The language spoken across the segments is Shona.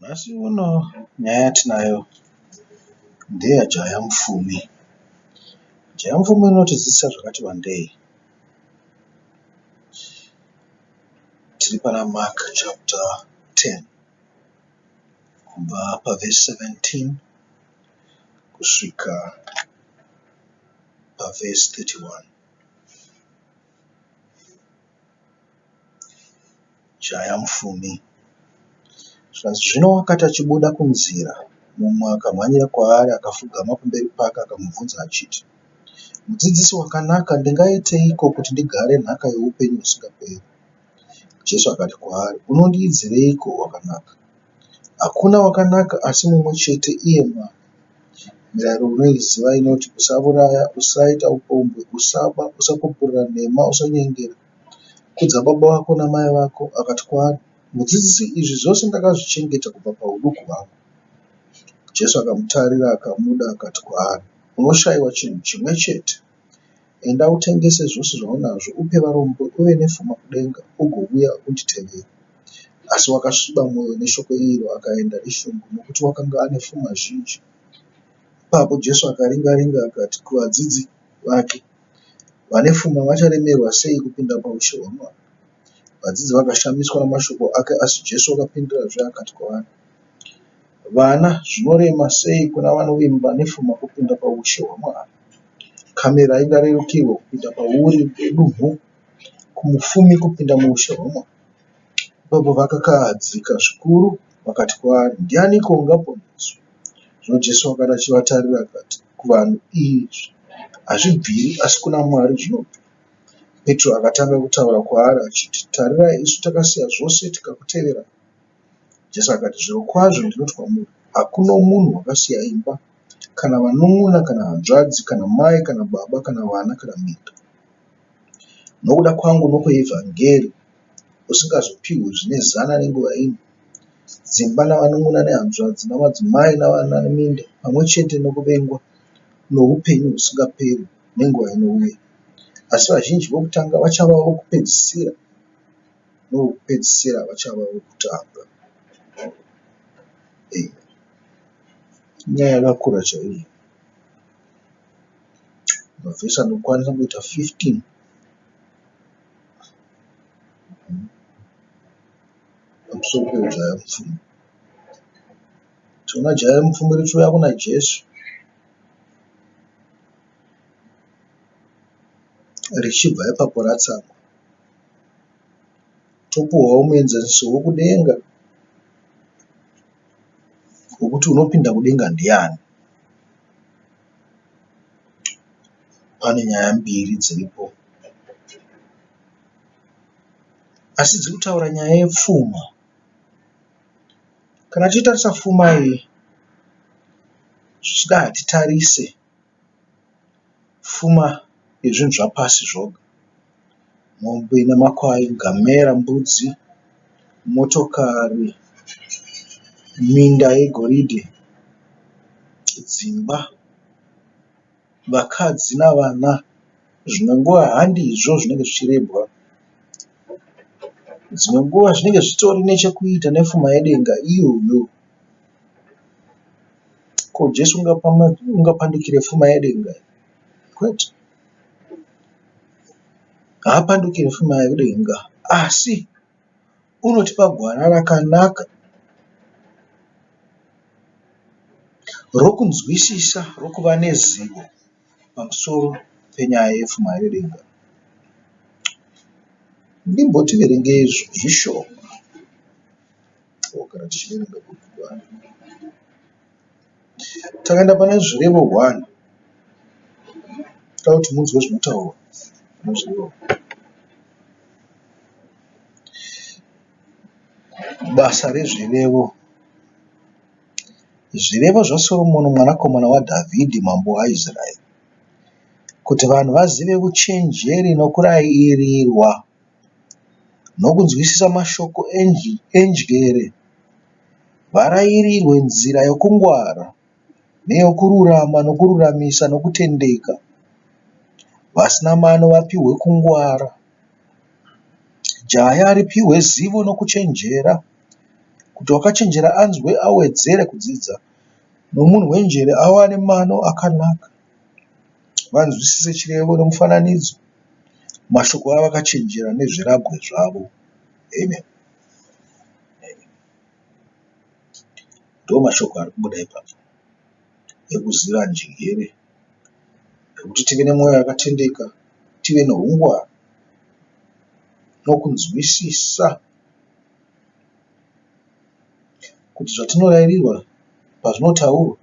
Nhasi uno nyaya yatinayo ndeyaJaya Mupfumi. Jaya Mupfumi inotidzidzisa zvakati wandei. Tiri pana Mark chapter 10 kubva pavhesi 17 kusvika pavhesi 31. Jaya Mupfumi. Zvikanzi zvino wakati achibuda kunzira, mumwe akamhanyira kwaari akafugama pamberi pake akamubvunza achiti, Mudzidzisi wakanaka, ndingaiteiko kuti ndigare nhaka youpenyu husingaperi? Jesu akati kwaari, Unondiidzireiko wakanaka? Hakuna wakanaka asi mumwe chete, iye Mwari. Mirayiro unoiziva inoti, Usauraya, usaita upombwe, usaba, usapupurira nhema, usanyengera, kudza baba vako namai vako. Akati kwaari, Mudzidzisi, izvi zvose ndakazvichengeta kubva pauduku hwangu. Jesu akamutarira akamuda akati kwaari, Unoshayiwa chinhu chimwe chete. Enda utengese zvose zvaunazvo upe varombo, uve nefuma kudenga, ugouya unditevere. Asi wakasviba mwoyo neshoko iro akaenda neshungu, nokuti wakanga ane fuma zhinji. Ipapo Jesu akaringa-ringa akati kuvadzidzi vake, Vane fuma vacharemerwa sei kupinda paushe hwaMwari? Vadzidzi vakashamiswa namashoko ake, asi Jesu wakapindurazve akati kwavari, Vana, zvinorema sei kuna vanovimba nefuma kupinda paushe hwaMwari! Kamera ingarerukirwe kupinda pauri wedumhu kumupfumi kupinda muushe hwaMwari. Ipapo vakakahadzika zvikuru vakati kwaari, Ndianiko ungaponeswa? Zvino Jesu wakati achivatarira akati kuvanhu, Izvi hazvibviri asi kuna Mwari zvinobvira. Petro akatanga kutaura kwaari achiti, Tarirai, isu takasiya zvose tikakuteverai. Jesu akati, Zvirokwazvo ndinoti kwamuri, hakuno munhu wakasiya imba, kana vanun'una, kana hanzvadzi, kana mai, kana baba, kana vana, kana minda, nokuda kwangu nokweevhangeri, usingazopihwi zvine zana nenguva ino, dzimba navanun'una nehanzvadzi namadzimai navana neminda, pamwe chete nokuvengwa noupenyu husingaperi nenguva inouya. Asi vazhinji vokutanga vachava vokupedzisira, novokupedzisira vachava vokutanga. Amen. Inyaya yakakura chaizvo. Mavhesi anokwanisa kuita 15. Pamusoro pejaya mupfumi. Tinoona jaya mupfumi richiuya kuna Jesu richibva ipapo ratsamwa. Topuhwawo muenzaniso wokudenga wokuti unopinda kudenga ndiani. Pane nyaya mbiri dziripo asi dziri kutaura nyaya yepfuma. Kana tichitarisa pfuma iyi zvichida hatitarise pfuma yezvinhu zvapasi zvoga. Mombe nemakwai, ngamera, mbudzi, motokari, minda yegoridhe, dzimba, vakadzi navana. Zvimwe nguva handizvo zvinenge zvichirebwa. Dzimwe nguva zvinenge zvitori nechekuita nepfuma yedenga iyoyo. Ko Jesu ungapandukire pfuma yedenga here? Kwete. Haapandukire pfuma yedenga asi unotipa gwara rakanaka rokunzwisisa, rokuva nezivo pamusoro penyaya yepfuma yedenga. Ndimboti verengei zvishoma kana tichiverenga bhuku. Takaenda pane zvirevo 1 toda kuti munzwe zvinotaurwa pane zvirevo. Basa rezvirevo. Zvirevo zvaSoromoni mwanakomana waDhavhidhi mambo waIsraeri. Kuti vanhu vazive uchenjeri nokurairirwa nokunzwisisa mashoko enjere. Varairirwe nzira yokungwara neyokururama nokururamisa nokutendeka. Vasina mano vapihwe kungwara. Jaya ripihwe zivo nokuchenjera. Kuti wakachenjera anzwe awedzere kudzidza, nomunhu wenjere awane mano akanaka. Vanzwisise chirevo nomufananidzo, mashoko avakachenjera nezvirabwe zvavo. Amen. Amen. Ndomashoko ari kubuda ipapo ekuziva njere, ekuti tive nemwoyo yakatendeka, tive nehungwaru nokunzwisisa kuti zvatinorairirwa pazvinotaurwa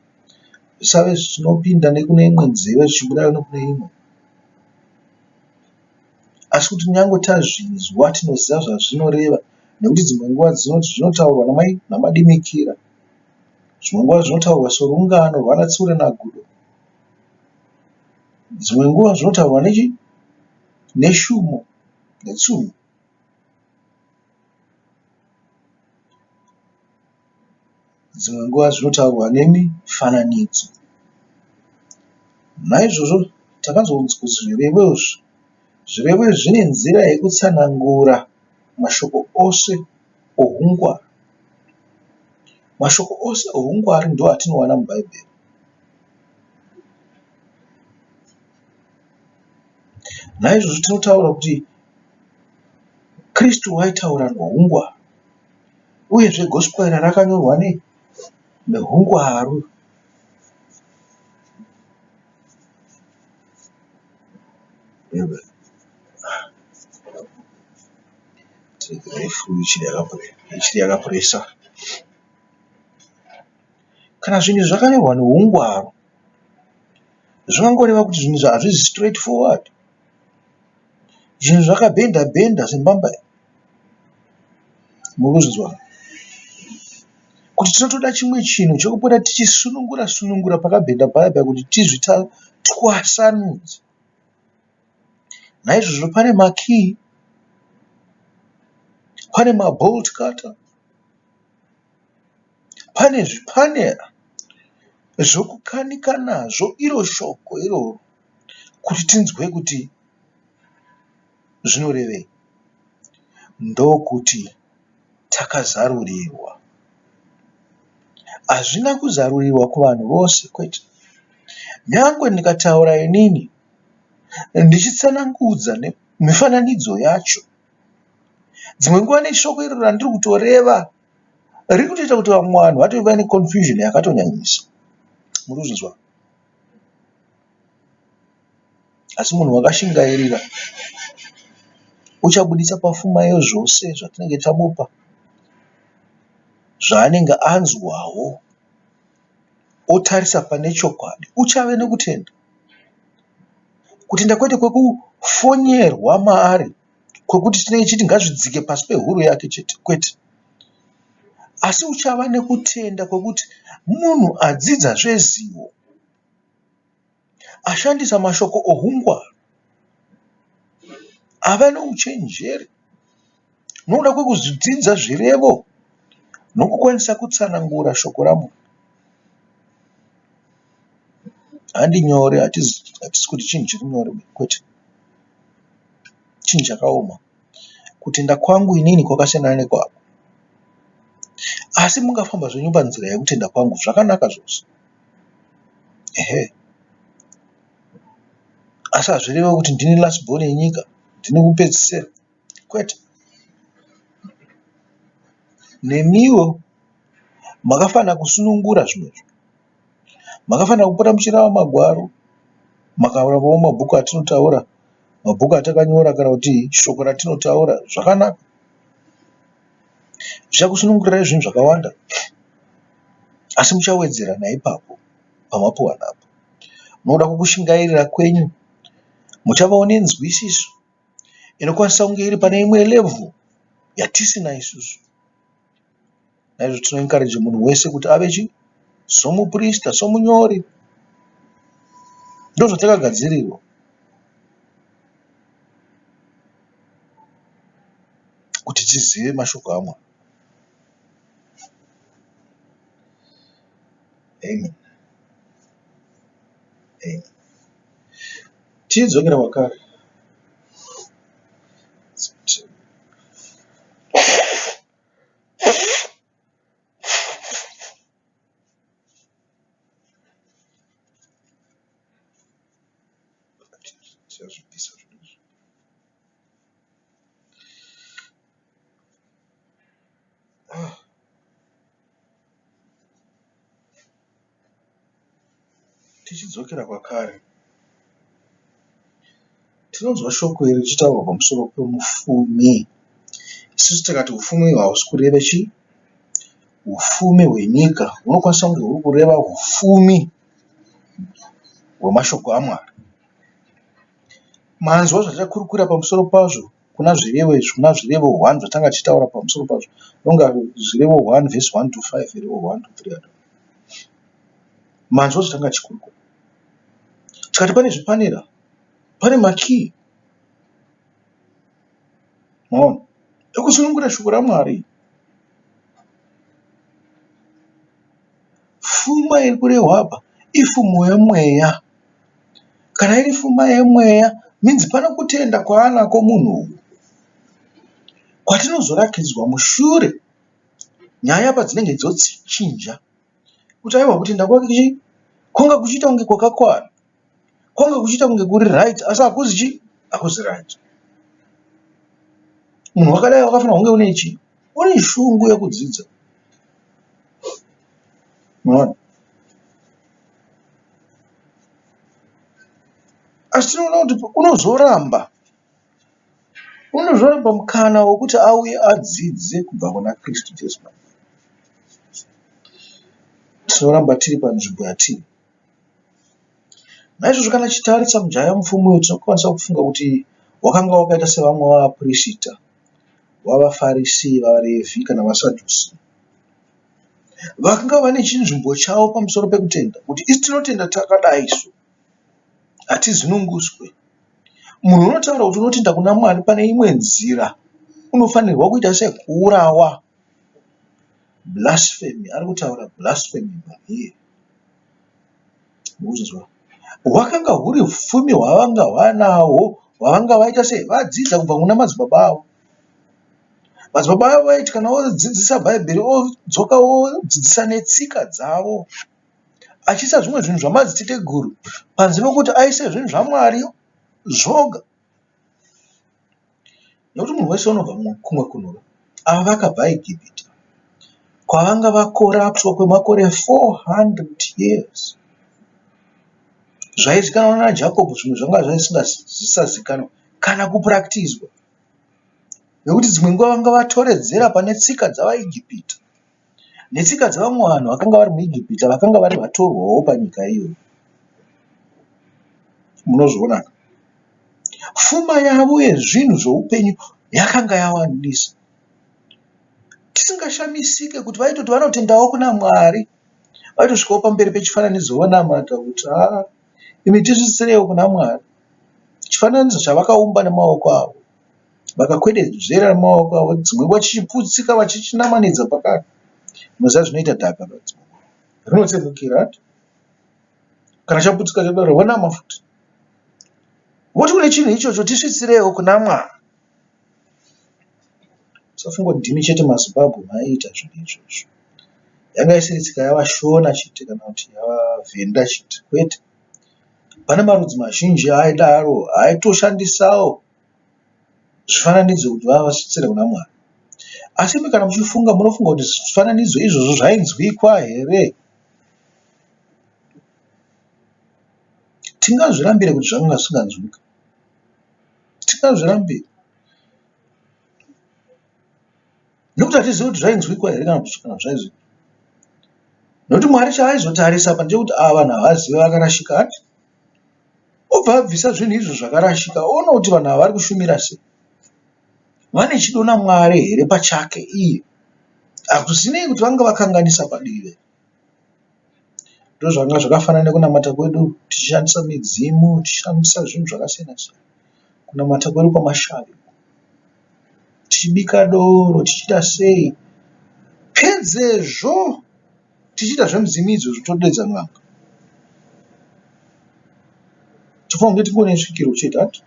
zvisave zvinopinda nekune imwe nzeve zvichibuda nekune imwe. Asi kuti kunyange tazvinzwa tinoziva zvazvinoreva nekuti dzimwe nguva zvinotaurwa namadimikira. Dzimwe nguva zvinotaurwa serungano rwana Tsuro naGudo. Dzimwe nguva zvinotaurwa nechi neshumo netsumo. Dzimwe nguva zvinotaurwa nemifananidzo. Naizvozvo takazonzwa kuti zvirevo izvi, zvirevo izvi zvine nzira yekutsanangura mashoko ose ohungwaru. Mashoko ose ohungwaru ndoatinowana muBhaibheri. Naizvozvo tinotaura kuti Kristu waitaura nohungwaru uyezve Gospel rakanyorwa nei? Nehungwaru. Ichiri yakapuresa. Kana zvinhu izvi zvakanyorwa nehungwaru zvingangoreva kuti zvinhu izvi hazvisi straight forward. Zvinhu zvakabhenda bhenda sembambaira. Murikuzvinzwa? Kuti tinotoda chimwe chinhu chekupota tichisunungura sunungura pakabhenda paya paya kuti tizvitwasanudze. Naizvozvo pane makiyi, pane mabolt cutter, pane zvipanera zvokukanika nazvo iro shoko iroro kuti tinzwe kuti zvinorevei. Ndokuti takazarurirwa. Hazvina kuzarurirwa kuvanhu vose kwete. Nyangwe ndikataura inini ndichitsanangudza nemifananidzo yacho, dzimwe nguva neshoko iro randiri kutoreva riri kutoita kuti vamwe vanhu vatove neconfusion yakatonyanyisa. Muri kuzvinzwa? Asi munhu wakashingairira uchabudisa pafuma yezvose zvatinenge tamupa zvaanenge anzwawo otarisa pane chokwadi uchave nekutenda. Kutenda kwete kwekufonyerwa maari kwekuti tinenge tichiti ngazvidzike pasi pehuro yake chete kwete. Asi uchava nekutenda kwekuti munhu adzidza zvezivo ashandisa mashoko ohungwaru, ava nouchenjeri nokuda kwekudzidza zvirevo nokukwanisa kutsanangura shoko raMwari. Handi nyore, hatisi kuti chinhu chiri nyore kwete. Chinhu chakaoma. Kutenda kwangu inini kwakasiyana nekwako. Asi mungafamba zvenyu panzira yekutenda kwangu zvakanaka zvose. Ehe. Asi hazvirevi kuti ndini last born yenyika, ndini kupedzisira. Kwete. Nemiwo makafanira kusunungura zvimwe zvinhu. Makafanira kupota muchirava magwaro, makaravawo mabhuku atinotaura, mabhuku atakanyora kana kuti shoko ratinotaura zvakanaka. Zvichakusunungurirai zvinhu zvakawanda asi muchawedzera naipapo pamapuwa napo. Nokuda kwokushingairira kwenyu muchavawo nenzwisiso inokwanisa kunge iri pane imwe level yatisina isusu. Naizvozvo tinoencourage munhu wese kuti ave chi somuprista, somunyori. Ndozvatakagadzirirwa. Kuti tizive mashoko aMwari. Amen. Amen. Tichidzokera kwakare. Tichazvibvisa zvinhu izvi. Ah. Tichidzokera kwakare, tinonzwa shoko iri richitaurwa pamusoro pemufumi. Isusu tikati hupfumi hausi kureva chii? Hupfumi hwenyika hunokwanisa kunge huri kureva hupfumi hwemashoko aMwari. Manzwa zvatakurukura pamusoro pazvo kuna Zvirevo izvi, kuna Zvirevo 1 zvatanga tichitaura pamusoro pazvo. Ndonga Zvirevo 1 vhesi 1 to 5 here or 1 to 3 Manzwa zvatanga tichikurukura. Tikati pane zvipanera, pane makii. Maona? Ekusunungura shoko raMwari. Fuma iri kurehwa apa ifumo yemweya. Kana iri fuma yemweya means pane kutenda kwaanako munhu uyu kwatinozorakidzwa mushure nyaya padzinenge dzochinja kuti aiwa kutenda kwake chii kwanga kuchiita kunge kwakakwana kwanga kuchiita kunge kuri right asi hakuzi chii hakuzi right. Munhu wakadai wakafanirwa kunge une chii une shungu yekudzidza. Maona? Asi tinoona kuti unozoramba unozoramba mukana wekuti auye adzidze kubva kuna Kristu Jesu. Tinoramba tiri panzvimbo yatiri. Naizvozvo kana tichitarisa mujaya mupfumi uyu tinokwanisa kufunga kuti wakanga wakaita sevamwe vavapirisita, vavaFarisi, vaRevhi kana vaSadhusi. Vakanga vane chinzvimbo chavo pamusoro pekutenda kuti isu tinotenda takadai isu hatizununguswe. Munhu unotaura kuti unotenda kuna Mwari pane imwe nzira unofanirwa kuita sekuurawa. Blasphemy ari kutaura blasphemy munhu iyeye. Mukuzvinzwa? Hwakanga huri upfumi hwavanga vanahwo hwavanga vaita sei vadzidza kubva kuna madzibaba avo. Madzibaba avo vaiti kana vodzidzisa bhaibheri vodzoka vodzidzisa netsika dzavo achiisa zvimwe zvinhu zvamadziteteguru panze pekuti aise zvinhu zvaMwari zvoga. Nekuti munhu wese unobva kumwe kunhu ava vakabva Egipita kwavanga vakoraptwa kwemakore 400 years. Zvaizikanwa naJakobho zvimwe zvanga zvisingazikanwa kana kupuraktizwa. Nekuti dzimwe nguva vanga vatoredzera pane tsika dzavaEgipita netsika dzevamwe vanhu vakanga vari muEgipita vakanga vari vatorwawo panyika iyoyo. Munozviona ka? Fuma yavo yezvinhu zveupenyu yakanga yawandisa. Tisingashamisike kuti vaitoti vanotendawo kuna Mwari. Vaitosvikawo pamberi pechifananidzo vonamata kuti haa imi tisvitsireiwo kuna Mwari. Chifananidzo chavakaumba nemaoko avo. Vakakwededzera nemaoko avo dzimwe nguva chichiputsika vachichinamanidza pakati. Munoziva zvinoita dhaka rinotsemukira hanti? Kana chaputsika chakadaro vonama futi. Voti kune chinhu ichocho tisvitsireiwo kuna Mwari. Musafunga kuti ndimi chete maZimbabwe maiita zvinhu izvozvo. Yanga isiri tsika yavaShona chete kana kuti yavaVhenda chete kwete. Pane marudzi mazhinji aidaro aitoshandisawo zvifananidzo kuti vavasvitsire kuna Mwari. Asi imi kana muchifunga munofunga kuti zvifananidzo izvozvo zvainzwikwa here? Tingazvirambire kuti zvakanga zvisinganzwiki. Tingazvirambire. Nekuti hatizivi kuti zvainzwikwa here kana kuti kana zvaizwi. Nekuti Mwari chaaizotarisa apa ndechekuti ava vanhu havazivi vakarashika hanti. Obva abvisa zvinhu izvo zvakarashika oona kuti vanhu ava vari kushumira sei. Vane chido naMwari here pachake iye. Hazvisinei kuti vanga vakanganisa padivi. Ndozvanga zvakafanana nekunamata kwedu tichishandisa midzimu, tichishandisa zvinhu zvakasiyana siyana. Kunamata kwedu kwamashavi tichibika doro tichiita sei. Pedzezvo tichiita zvemidzimu izvozvo todeedza n'anga. Tofanira kunge tingori nesvikiro chete hanti?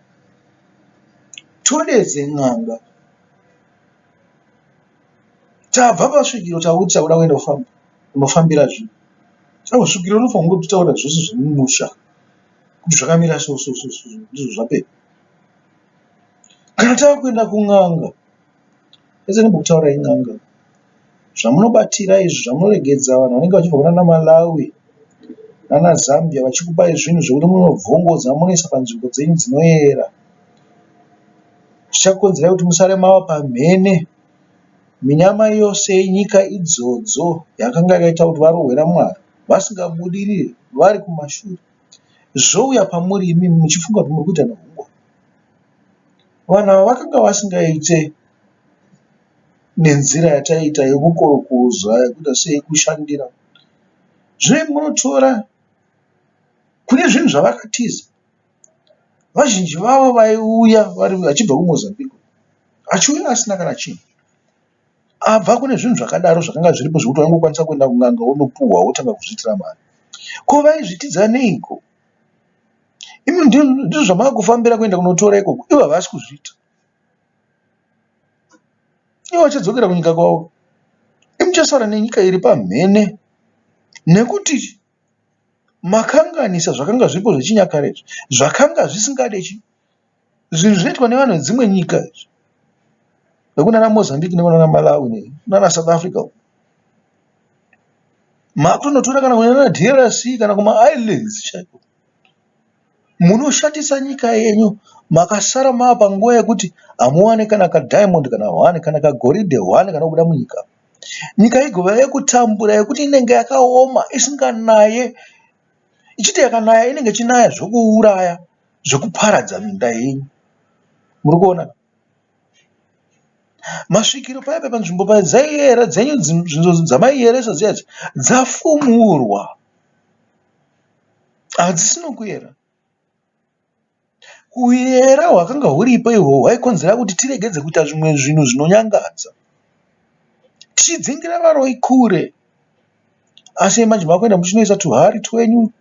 Todeedze n'anga. Tabva pasvikiro takuti takuda kuenda kunofambira zvinhu. Saka svikiro rinofanirwa kutitaurira zvese zvemumusha. Kuti zvakamira so so so so ndizvo zvapera. Kana tava kuenda kun'anga, ese ndimbokuTaurai n'anga, zvamunobatira izvi zvamunoregedza vanhu vanenge vachibva kunana Malawi nana Zambia vachikupai zvinhu zvekuti munobvongodza munoisa panzvimbo dzenyu dzinoyera zvichakonzerai kuti musare mava pamhene. Minyama yose yenyika idzodzo yakanga yakaita kuti varohwe naMwari vasingabudirire vari kumashure zvouya pamuri imimi muchifunga kuti muri kuita nehungwaru. Vanhu ava vakanga vasingaite nenzira yataiita yekukorokoza yekuita sei yekushandira. Zvino imi munotora kune zvinhu zvavakatiza. Vazhinji vavo vaiuya vachibva kuMozambique achiuya asina kana chinhu. Abva kune zvinhu zvakadaro zvakanga zviripo zvekuti waingokwanisa kuenda kun'anga wonopuhwa wotanga kuzviitira mari. Ko vaizvitiza neiko? Imi ndizvo zvamakufambira kuenda kunotora ikoko ivo havasi kuzviita. Ivo vachadzokera kunyika kwavo. Imi muchasara nenyika iri pamhene nekuti makanganisa zvakanga zviripo zvechinyakare izvi zvakanga zvisingade chi zvinhu zvinoitwa nevanhu vedzimwe nyika izvi vekunana Mozambique nekunana Malawi nekunana South Africa uko. Makutonotora kana kunana DRC kana kumaIslands chaiko. Munoshatisa nyika yenyu makasara mava panguva yekuti hamuwane kana kadiamond kana hwani kana kagoridhe hwani kanobuda munyika. Nyika igova yekutambura yekuti inenge yakaoma isinganaye ichiti yakanaya inenge ichinaya zvekuuraya zvekuparadza minda yenyu. Muri kuona? Masvikiro paya paya panzvimbo padzaiyera dzenyu nzvimbo dzamaiyeresa dziya dziya dzafumurwa. Hadzisina kuyera. Kuyera hwakanga huripo ihwohwo hwaikonzera kuti tiregedze kuita zvimwe zvinhu zvinonyangadza. Tichidzingira varoyi kure. Asi manje makuenda muchinoisa tuhari twenyu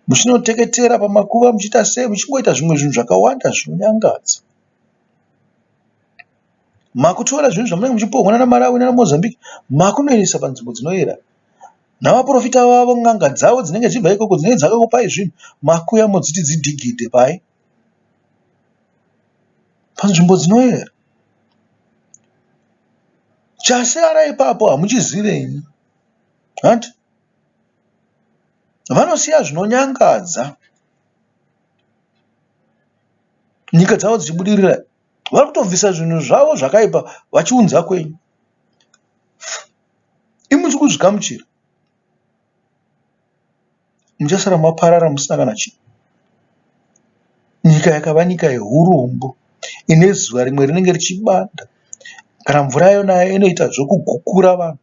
muchinoteketera pamakuva muchiita sei muchingoita zvimwe zvinhu zvakawanda zvinonyangadza. Makutora zvinhu zvamunenge muchipuhwa nana Malawi nana Mozambique makunoisa panzvimbo dzinoyera. Navaporofita vavo n'anga dzavo dzinenge dzichibva ikoko dzinenge dzakakupai zvinhu makuya modziti dzidhigidhe pai panzvimbo dzinoyera. Chasara ipapo hamuchizive imi hanti vanosiya zvinonyangadza nyika dzavo dzichibudirira vari kutobvisa zvinhu zvavo zvakaipa vachiunza kwenyu. Imi muchiri kuzvigamuchira muchasara maparara musina kana chinhu. Nyika yakava nyika yehurombo ine zuva rimwe rinenge richibanda kana mvura yonaya inoita zvekugukura vanhu.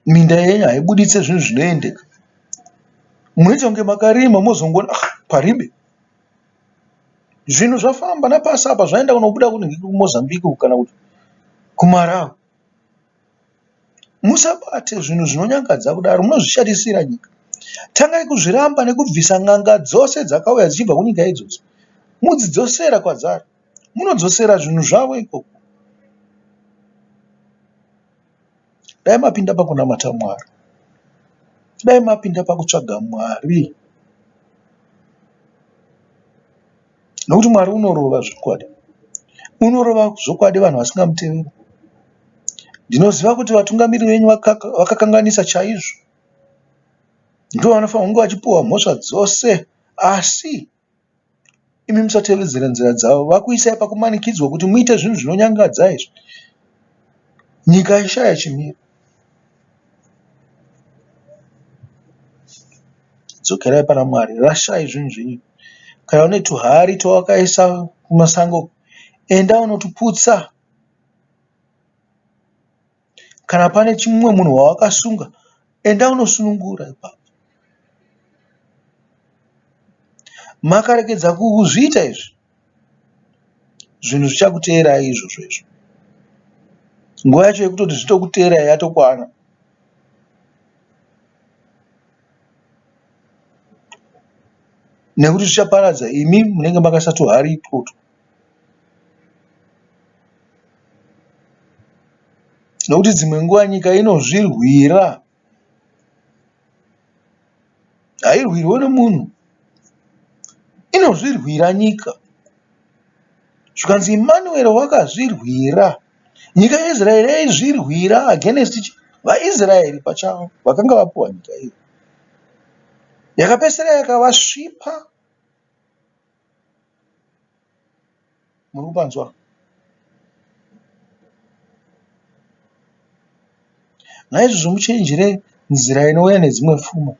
Minda yenyu haibuditse zvinhu zvinoendeka. Munoita kunge makarima mozongoona ah paribe. Zvinhu zvafamba napasi apa zvaenda kunobuda kuMozambique uku kana kuti kuMarawi. Musabate zvinhu zvinonyangadza kudaro munozvishatisira nyika. Tangai kuzviramba nekubvisa n'anga dzose dzakauya dzichibva kunyika idzodzo mudzidzosera kwadzari. Munodzosera zvinhu zvavo ikoko. Dai mapinda pakunamata Mwari. Dai mapinda pakutsvaga Mwari. Nokuti Mwari unorova zvokwadi. Unorova zvokwadi vanhu vasingamuteveri. Ndinoziva kuti vatungamiriri venyu vakakanganisa chaizvo. Ndivo vanofanirwa kunge vachipiwa mhosva dzose asi Imi musatevedzera nzira dzavo. Vakuisai pakumanikidzwa kuti muite zvinhu zvinonyangadza izvi. Nyika ishaya chimiro. Dzokerai pana Mwari. Rashai zvinhu zvenyu. Kana une tuhari twawakaisa kumasango, enda unotuputsa. Kana pane chimwe munhu wawakasunga, enda unosunungura ipapo. Makaregedza kuzviita izvi, zvinhu zvichakuteerai izvozvo izvo. Nguva yacho yekutoti zvitokuteerai yatokwana. Nekuti zvichaparadza imi munenge makaisa tuhari itwotwo. Nokuti dzimwe nguva nyika inozvirwira. Hairwirwe nemunhu. Inozvirwira nyika. Zvikanzi Emmanuel wakazvirwira. Nyika yeIsraeri yaizvirwira against vaIsraeri pachavo vakanga vapiwa nyika iyi. Yakapedzisira yakavasvipa. Muri kupanzwa? Naizvozvo muchenjere nzira inouya nedzimwe pfuma.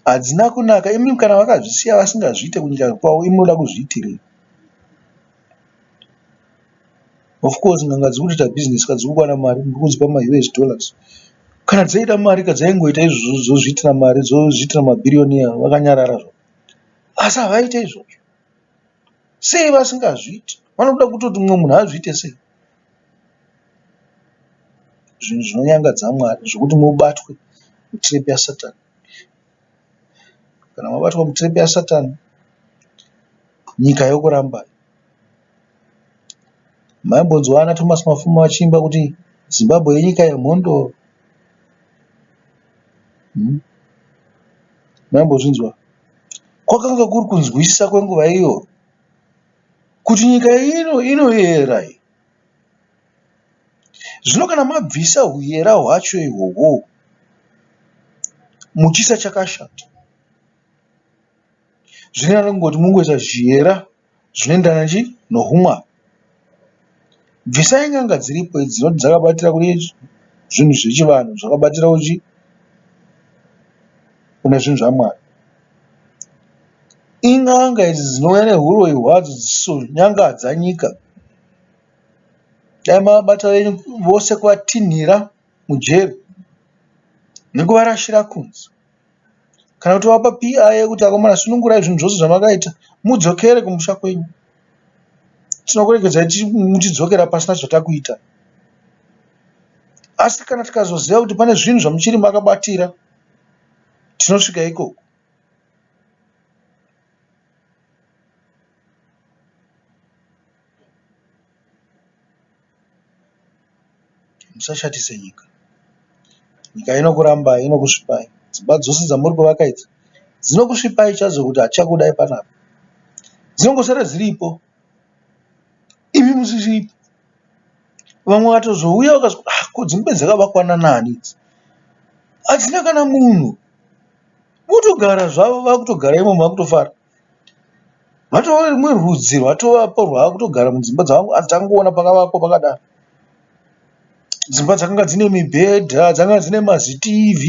Hadzina kunaka. Imi kana vakazvisiya vasingazviite kunyika kwavo imi munoda kuzviitirei? Of course n'anga dziri kutoita business ka dziri kuwana mari muri kudzipa maUS dollars. Kana dzaida mari ka dzaingoita izvozvo dzozviitira mari dzozviitira mabhiriyoniya vakanyarara zvavo. Asi havaite izvozvo. Sei vasingazviiti? Vanoda kutoti mumwe munhu azviite sei? Zvinhu zvinonyangadza Mwari zvekuti mubatwe mutrap yaSatani. Kana mabatwa mutrap yaSatani, nyika yokurambai. Maimbonzwa ana Thomas Mapfumo vachiimba kuti Zimbabwe inyika yemhondoro. Hmm? Maimbozvinzwa? Kwakanga kuri kunzwisisa kwenguva iyoyo kuti nyika ino inoyera iyi. Zvino kana mabvisa huyera hwacho ihwohwo muchiisa chakashata, zvinoenderana nekungoti mungoisa zviyera zvinoenderana chi nohumwari. Bvisai n'anga dziripo idzi dzinoti dzakabatira kune zvinhu zvechivanhu zvakabatira kuchi kune zvinhu zvaMwari. In'anga idzi dzinouya nehuroyi hwadzo dzichisonyangadza nyika. Dai mavabata venyu vose kuvatinhira mujeri nekuvarashira kunze. Kana kutovapa PI yekuti akomana sunungurai zvinhu zvose zvamakaita mudzokere kumusha kwenyu. Tinokuregedzai muchidzokera pasina zvatakuita. Asi kana tikazoziva kuti pane zvinhu zvamuchiri makabatira tinosvika ikoko. Musashatise nyika. Nyika inokurambai, inokusvipai. Dzimba dzose dzamuri kuvaka idzi dzinokusvipai chadzo kuti hatichakudai panapa. Dzinongosara dziripo imi musisipo. Vamwe vatozouya vakazoti ah ko dzimba dzakavakwa nanaani idzi? Hadzina kana munhu. Votogara zvavo vakutogara imomo vakutofara. Vatova rimwe rudzi rwatovapo rwakutogara mudzimba dzavo dzangoona pakavakwa pakadaro. Dzimba dzakanga dzine mibhedha, dzakanga dzine maziTV,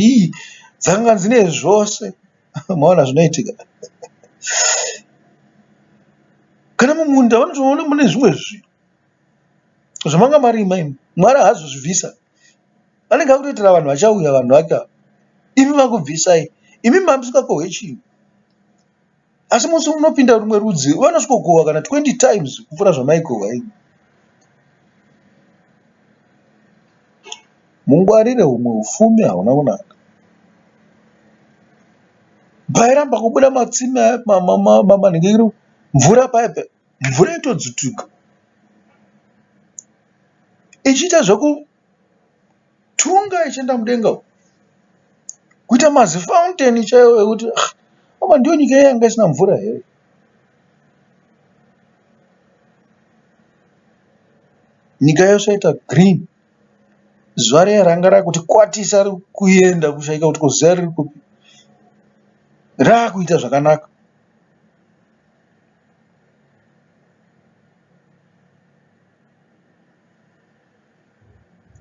dzakanga dzine zvose. Maona zvinoitika? Kana mumunda vanotoona mune zvimwe zvinhu zvamanga marima imi. Mwari haazozvibvisa. Anenge akutoitira vanhu vachauya vanhu vake ava. Imi vakubvisai. Imi mamusingakohwe chinhu. Asi musi unopinda rumwe rudzi vanosvikokohwa kana 20 times kupfuura zvamaikohwa imi. Mungwarire humwe hufumi hauna kunaka. Pairamba kubuda matsime aya manhingiriro mvura paya paya mvura yaitodzutuka ichiita zveku tunga ichienda mudenga uku kuita mazifaundeni chaiwo ekuti ah, apa ndiyo nyika iya yanga isina mvura here nyika yose yaita green zuva riya ranga rakuti kwatisa kuenda kushaika kuti ko zuva riri kupi rakuita zvakanaka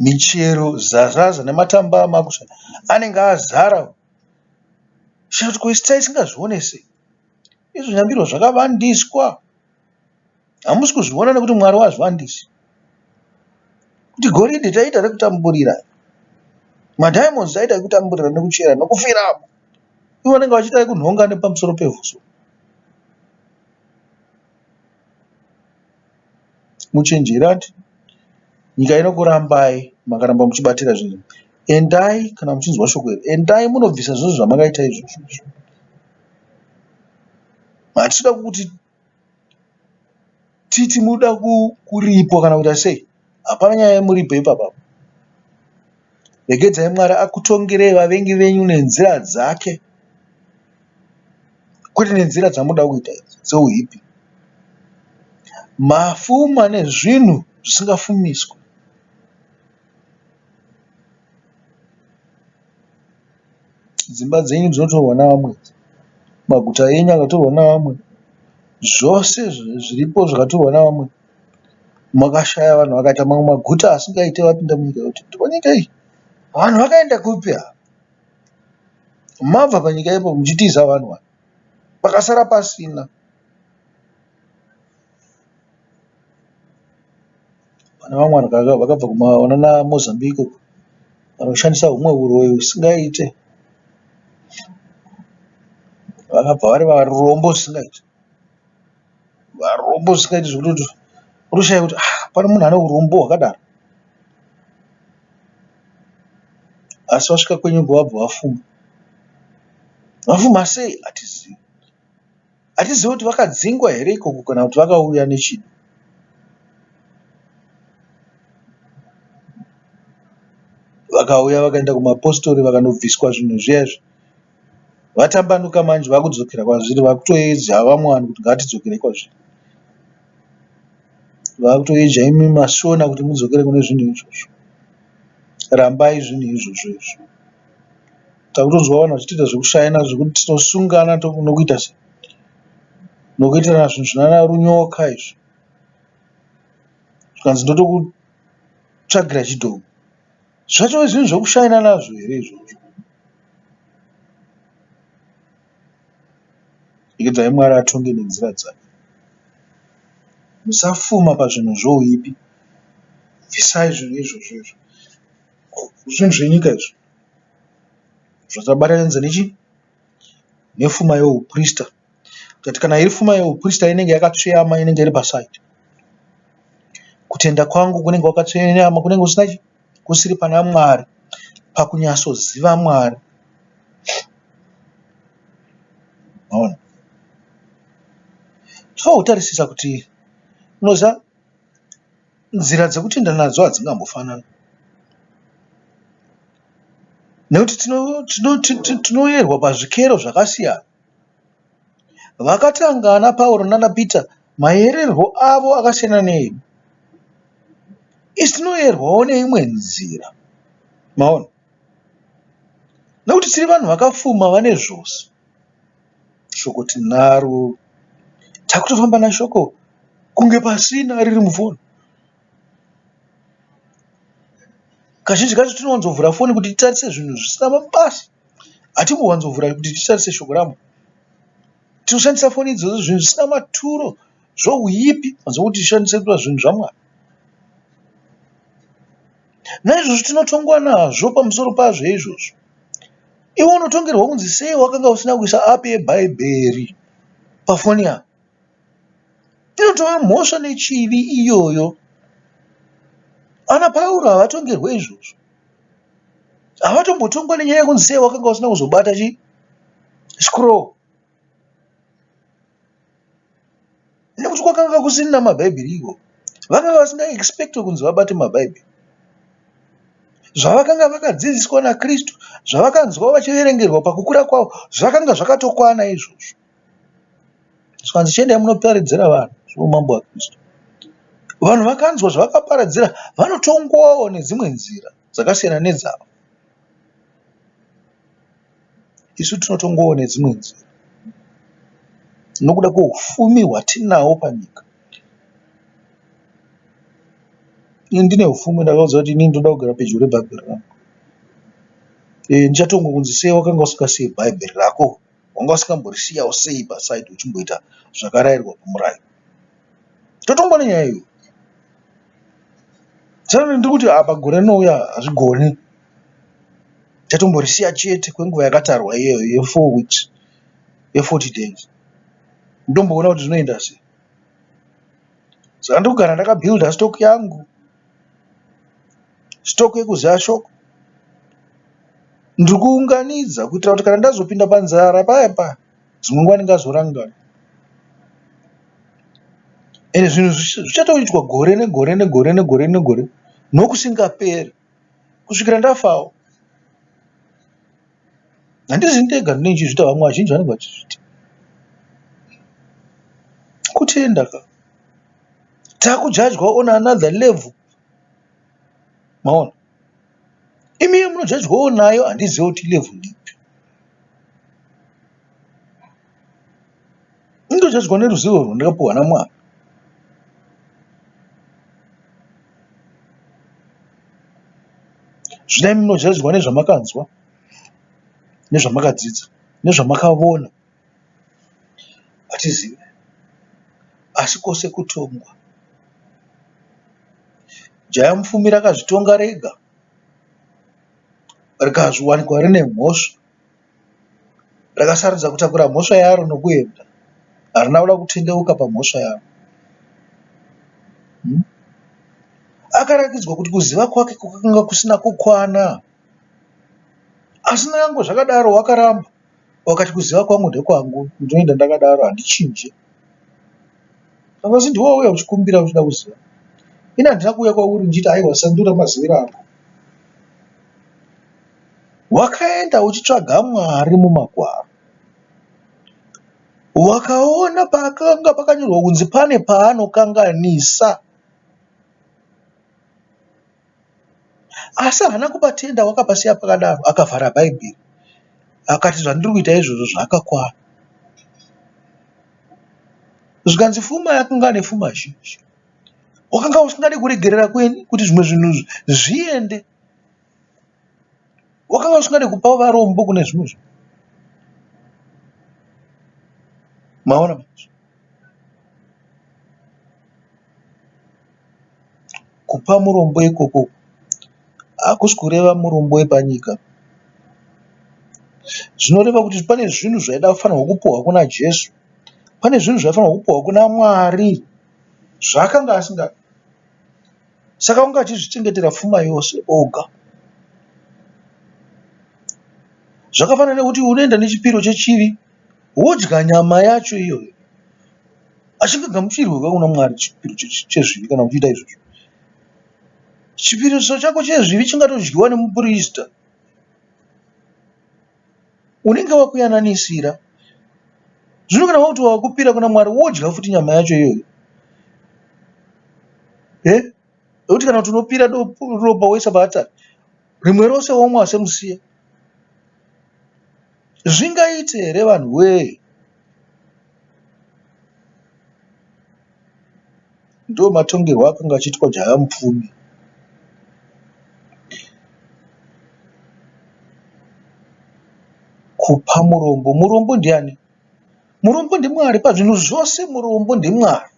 Michero zazaza nematamba amakusha anenge azara chero ko isu taisingazvione sei. Izvo nyambirwa zvakavandiswa hamusi kuzviona nekuti Mwari wazvivandisa. Kuti goridhe taita rekutamburira, madhaimondi taita ekutamburira nekuchera nekufiramo. Ivo vanenge vachiita ekunhonga nepamusoro pevhu so. Muchenjere hanti nyika inokurambai makaramba muchibatira zvinhu. Endai kana muchinzwa shoko iri, endai munobvisa zvose zvamakaita izvozvo izvo. Hatisi kuda kuti titi munoda kuripwa kana kuita sei. Hapana nyaya yemuripo ipapa. Regedzai Mwari akutongerei vavengi venyu nenzira dzake. Kwete nenzira dzamunoda kuita idzi dzeuipi. Mafuma nezvinhu zvisingafumiswi. Dzimba dzenyu dzinotorwa navamwe idzi. Maguta enyu akatorwa navamwe. Zvose zviripo zvakatorwa navamwe. Makashaya vanhu vakaita mamwe maguta asingaite vapinda munyika yekuti nyika iyi vanhu vakaenda kupi ava? Mabva panyika ipo muchitiza vanhu ava. Pakasara pasina. Pane vamwe vanhu vakabva kunana Mozambique uko vanoshandisa humwe huroyi husingaite. Vakabva vari varombo zvisingaite. Varombo zvisingaite zvekutoti unotoshaya kuti pane munhu ane hurombo hwakadaro. Asi vasvika kwenyu uko vabva vafuma. Vafuma sei hatizivi. Hatizivi kuti vakadzingwa here ikoko kana kuti vakauya nechido. Vakauya vakaenda kumapositori vakanobviswa zvinhu zviya izvi. Vatambanuka manje vakudzokera kwazviri vakutoedza vamwe vanhu kuti ngatidzokerei kwazviri. Vakutoedza imi maShona kuti mudzokere kune zvinhu izvozvo. Rambai zvinhu izvozvo izvo. Takutonzwa vanhu vachitoita zvekushaina zvekuti tinosungana nokuita sei nokuitirana zvinhu zvinana runyoka izvi. Zvikanzi ndotokutsvagira chidhoma. Zvatove zvinhu zvekushaina nazvo here izvozvo? Regedzai Mwari atonge nenzira dzake. Musafuma pazvinhu zvouipi. Bvisai zvinhu izvozvo izvo. Zvinhu zvenyika izvo. Zvakabatanidza nechi nefuma youprista. Tikati kana iri fuma youprista inenge yakatsveyama inenge iri pasaidhi. Kutenda kwangu kunenge kwakatsveyama kunenge kusina chi kusiri pana Mwari pakunyatsoziva Mwari. Maona? Tinofanirwa kutarisisa kuti unoziva nzira dzekutenda nadzo hadzingambofanani nekuti tinoyerwa pazvikero zvakasiyana. Vakatanga ana Pauro nana Pita mayererwo avo akasiyana needu. Isu tinoyerwawo neimwe nzira. Maona? Nekuti tiri vanhu vakafuma vane zvose. Shoko tinaro. Takutofamba nashoko kunge pasina riri mufoni. Kazhinji kacho tinowanzovhura foni kuti titarise zvinhu zvisina mabasa. Hatimbowanzovhura kuti titarise shoko raMwari. Tinoshandisa foni idzodzo zvinhu zvisina maturo, zvohuipi panze pekuti tishandise kuita zvinhu zvaMwari. Naizvozvo tinotongwa nazvo pamusoro pazvo izvozvo. Iwe unotongerwa kunzi sei wakanga usina kuisa app yeBhaibheri pafoni yako. Inotova mhosva nechivi iyoyo. Ana Pauro havatongerwe izvozvo. Havatombotongwa nenyaya yekunzi sei wakanga usina kuzobata chi scroll. Nekuti kwakanga kusina mabhaibheri ikoko. Vakanga vasinga expectwe kunzi vabate mabhaibheri. Zvavakanga vakadzidziswa naKristu, zvavakanzwa vachiverengerwa pakukura kwavo, zvakanga zvakatokwana izvozvo. Zvikanzi chiendai munoparidzira vanhu zveumambo hwaKristu. Vanhu vakanzwa zvavakaparadzira vanotongwawo nedzimwe nzira dzakasiyana nedzavo. Isu tinotongwawo nedzimwe nzira nokuda kweupfumi hwatinahwo panyika. Ini ndine upfumi ndakaudza kuti inini ndoda kugara pedyo nebhaibheri rangu. Ndichatongwa kunzi sei wakanga usingasiye bhaibheri rako. Wanga usingamborisiyawo sei paside uchimboita zvakarayirwa pamurairo. Totongwa nenyaya iyoyo. Saka ndiri kuti apa gore rinouya hazvigoni. Tatomborisiya chete kwenguva yakatarwa iyoyo ye 4 weeks ye 40 days. Ndomboona kuti zvinoenda sei. Saka ndiri kugara ndakabuilder stock yangu. Stock yekuziva shoko. Ndiri kuunganidza kuitira kuti kana ndazopinda panzara paya paya dzimwe nguva ndingazorangarira. Ende zvinhu zvichatoitwa gore negore negore negore negore nokusingaperi kusvikira ndafawo. Handisi ndega ndinenge ndichizviita vamwe vazhinji vanenge vachizviita. Kutenda ka. Takujajwa on another level. Maona? Imi munojajwawo nayo handizive kuti level ipi. Ndinojajwa neruzivo rwandakapiwa naMwari. Zvino imi munojajwa nezvamakanzwa, nezvamakadzidza, nezvamakavona. Hatizive. Asi kwose kutongwa. Jaya mupfumi rakazvitonga rega rikawanikwa rine mhosva. Rakasarudza kutakura mhosva yaro nokuenda. Harina kuda kutendeuka pamhosva yaro. Akarakidzwa kuti kuziva kwake kwakanga kusina kukwana. Asi nyangwe zvakadaro wakaramba. Wakati kuziva kwangu ndekwangu ndinoenda ndakadaro handichinje. Asi ndiwe wauya uchikumbira uchida kuziva. Ini handina kuuya kwauri ndichiti aiwa sandura maziviro ako. Wakaenda uchitsvaga Mwari mumagwaro. Wakaona pakanga pakanyorwa kunzi pane paanokanganisa. Asi haana kupatenda wakapasiya pakadaro akavhara Bhaibheri akati zvandiri kuita izvozvo zvakakwana. Zvikanzi fuma yakanga ane fuma zhinji. Wakanga usingadi kuregerera kuti zvimwe zvinhu zviende. Wakanga usingadi kupa varombo kune zvimwe zvinhu. Maona manje? Kupa murombo ikoko hakusi kureva murombo wepanyika. Zvinoreva kuti pane zvinhu zvaida kufanirwa kupuhwa kuna Jesu. Pane zvinhu zvaifanirwa kupuhwa kuna Mwari zvaakanga asingadi. Saka wanga achizvichengetera pfuma yose oga. Zvakafanana nekuti unoenda nechipiro chechivi wodya nyama yacho iyoyo. Hachingagamuchirwi kuna Mwari chipiro chezvivi kana uchiita izvozvo. Chipiriso chako chezvivi chingatodyiwa nemupirisita unenge wakuyananisira. Zvino kana wakuti wakupira kuna Mwari wodya futi nyama yacho iyoyo. Nekuti kana kuti unopira ropa woisa paatari rimwe rose womwa semusiya. Zvingaite here vanhu wee? Ndomatongerwo akanga achiitwa jaya mupfumi. Kupa murombo. Murombo ndiani? Murombo ndiMwari. Pazvinhu zvose murombo ndiMwari.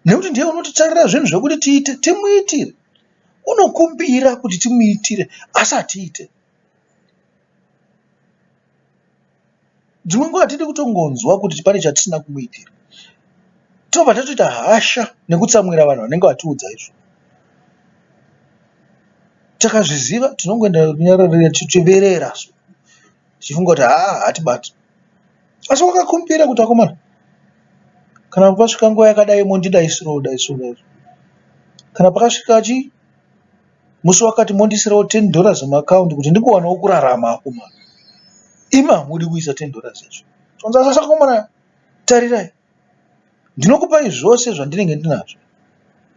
Nekuti ndiye unotitarira zvinhu zvekuti tiite timuitire. Unokumbira kuti timuitire asi hatiite. Dzimwe nguva hatidi kutongonzwa kuti pane chatisina kumuitira. Tobva tatoita hasha nekutsamwira vanhu vanenge vatiudza izvo. Takazviziva tinongoenda kunyararira tichiverera tichifunga kuti haa haatibati. Asi wakakumbira kuti akomana kana pasvika nguva yakadai mondidaisirawo daisirawo daisirawo. Kana pakasvika chii musi wakati mondiisirawo ten dollars muakaunti kuti ndingowanawo kurarama akomana. Imi hamudi kuisa ten dollars yacho. Zvikanzi asi akomana tarirai ndinokupai zvose zvandinenge ndinazvo.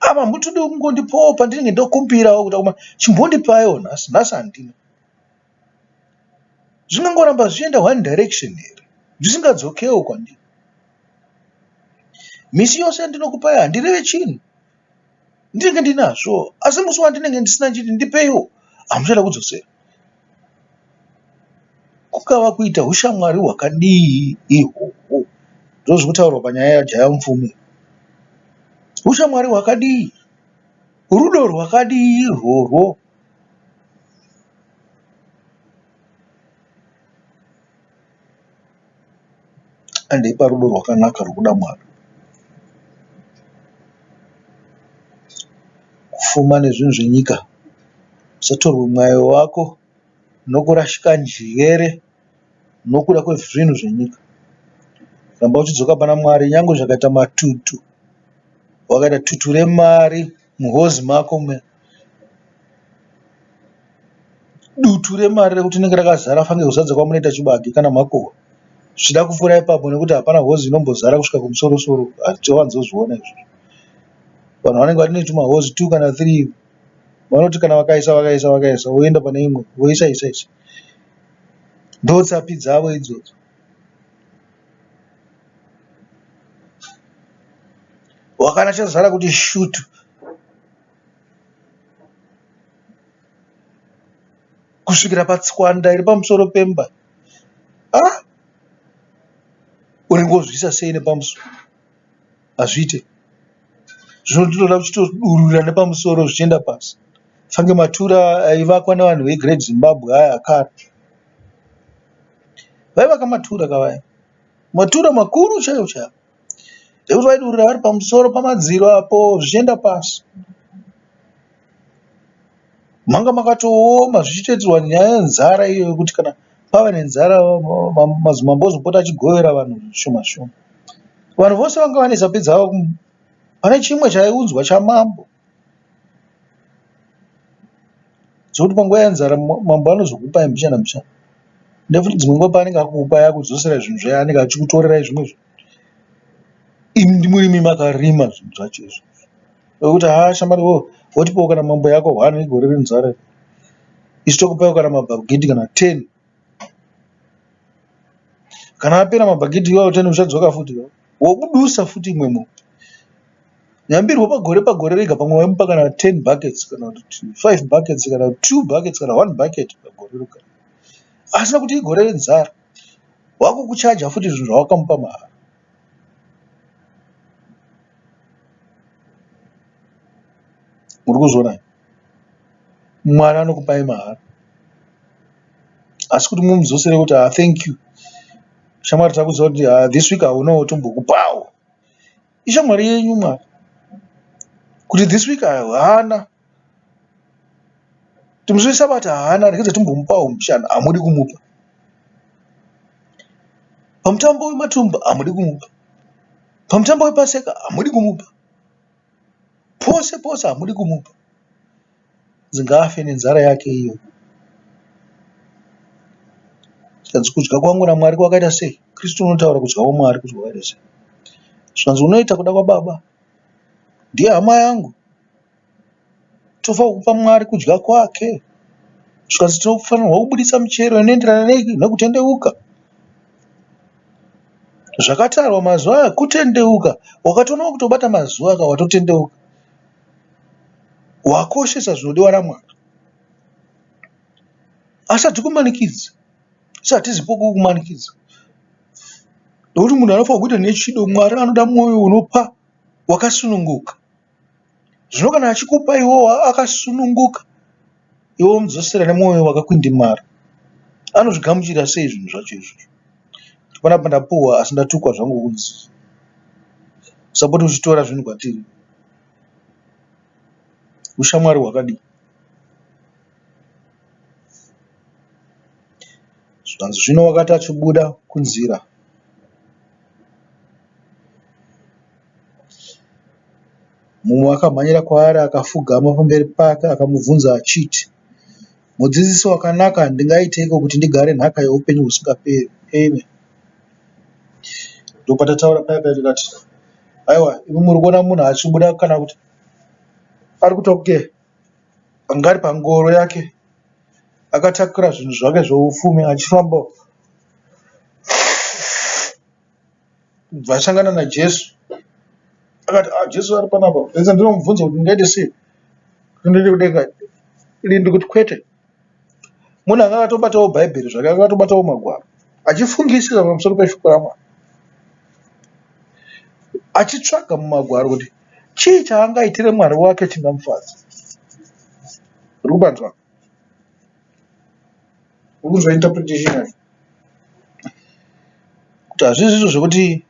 Apa hamutodi kungondipawo pandinenge ndokumbirawo kuti akomana chimbondipaiwo nhasi, nhasi handina. Zvingangoramba zvichienda one direction here zvisingadzokewo kwandiri? Misi yose yandinokupai handireve chinhu. Ndinenge ndinazvo asi musi wandinenge ndisina ndichiti ndipeiwo hamuchada kudzosera. Kungava kuita hushamwari hwakadii ihwohwo? Ndozviri kutaurwa panyaya yaJaya Mupfumi. Hushamwari hwakadii? Rudo rwakadii irworwo? Handei parudo rwakanaka rwekuda Mwari. Kufuma nezvinhu zvenyika. Usatorwe mwoyo wako nokurashika njere nokuda kwezvinhu zvenyika. Ramba uchidzoka pana Mwari nyangwe zvikaita matutu. Wakaita tutu remari muhozi mako muya. Dutu remari rekuti rinenge rakazara fanike kuzadza kwamunoita chibage kana makohwa. Zvichida kupfuura ipapo nekuti hapana hozi inombozara kusvika kumusoro soro. Hatiwanzozviona izvozvo. Vanhu vanenge vane tumahozi 2 kana 3 vanoti kana vakaisa vakaisa vakaisa voenda pane imwe voisa isa isa. Ndotsapi dzavo idzodzo. Wakana chazara kuti shutu. Kusvikira patswanda iri pamusoro pemba. Ah! Unenge wozviisa sei nepamusoro? Hazviite. Zvinotoda kuchitodururira nepamusoro zvichienda pasi. Fange matura aivakwa nevanhu veGreat Zimbabwe aya akare. Vaivaka matura ka vaya. Matura makuru chaiwo chaiwo. Zvekuti vaidurura vari pamusoro pamadziro apo zvichienda pasi. Manga makatooma zvichitoitirwa nyaya yenzara iyoyo yekuti kana pava nenzara madzimambo ozopota achigovera vanhu zvishoma zvishoma. Vanhu vose vanga vane tsapi dzavo pane chimwe chaiunzwa chamambo zvekuti panguva yenzara mambo anozokupai mbichana mbichana. Nekuti dzimwe nguva paanenge akukupai akudzoserai zvinhu zviya anenge achikutorerai zvimwe zvinhu. Imi ndimwi makarima zvinhu zvacho izvozvo. Nekuti haa shamwari iwewe wotipawo kana mombe yako hwani igore renzara iri. Isu tokupawo kana mabhagidhi kana 10. Kana apera mabhagidhi iwayo 10 uchadzoka futi wobudusa futi imwe mombe. Nyambirwa pagore pagore rega pamwe waimupa kana 10 buckets kana kuti 5 buckets kana 2 buckets kana 1 bucket pagore roga. Asi nekuti igore renzara wakukuchaja futi zvinhu zvawakamupa mahara. Muri kuzviona here? Mwari anokupai mahara asi kuti mumudzosere kuti ah, thank you shamwari takuziva kuti ah, this week haunawo tombokupawo. Ishamwari yenyu Mwari kuti this week haana kuti musi wesabata haana regedza timbomupawo mbichana hamudi kumupa. Pamutambo wematumba hamudi kumupa. Pamutambo wepaseka hamudi kumupa. Pose pose hamudi kumupa. Ngaafe nenzara yake iyoyo. Zvikanzi kudya kwangu naMwari kwakaita sei? Kristu unotaura kudya kwaMwari kuti kwakaita sei. Zvikanzi unoita kuda kwaBaba ndiye hama yangu. Tofanirwa kupa Mwari kudya kwake. Zvikanzi tinofanirwa kubuditsa michero inoenderana nekutendeuka. Zvakatarwa mazuva aya kutendeuka. Wakatoona kutobata mazuva aka watotendeuka. Wakoshesa zvinodiwa naMwari. Asi hatikumanikidzi. Isu hatizipo kukumanikidza. Nekuti munhu anofanirwa kuita nechido. Mwari anoda mwoyo unopa wakasununguka. Zvino kana achikupa iwewe akasununguka, iwe womudzosera nemwoyo wakakwindimara, anozvigamuchira sei zvinhu zvacho izvozvo? Kuti panapa ndapuhwa asi ndatukwa zvangu kunzi usapota uchitora zvinhu kwatiri. Ushamwari hwakadii? Zvikanzi zvino wakati achibuda kunzira. Mumwe akamhanyira kwaari akafugama pamberi pake akamubvunza achiti, Mudzidzisi wakanaka, ndingaiteiko kuti ndigare nhaka youpenyu husingaperi? Amen. Ndopatataura paya paya tikati, aiwa imi muri kuona munhu achibuda kana kuti ari kuita kunge anga ari pangoro yake akatakura zvinhu zvake zvoupfumi achifamba Kubva asangana naJesu akati ah, Jesu ari panapa ndinza ndinomubvunza kuti ndingaite sei kuti ndiende kudenga ini ndikuti kwete munhu anga akatobatawo bhaibheri zvake anga akatobatawo magwaro achifungisisa pamusoro peshoko ramwari achitsvaga mumagwaro kuti chii chaangaitire mwari wake chingamufadza uri kupanzwa Uri kunzwa interpretation yacho kuti hazvisi izvo zvekuti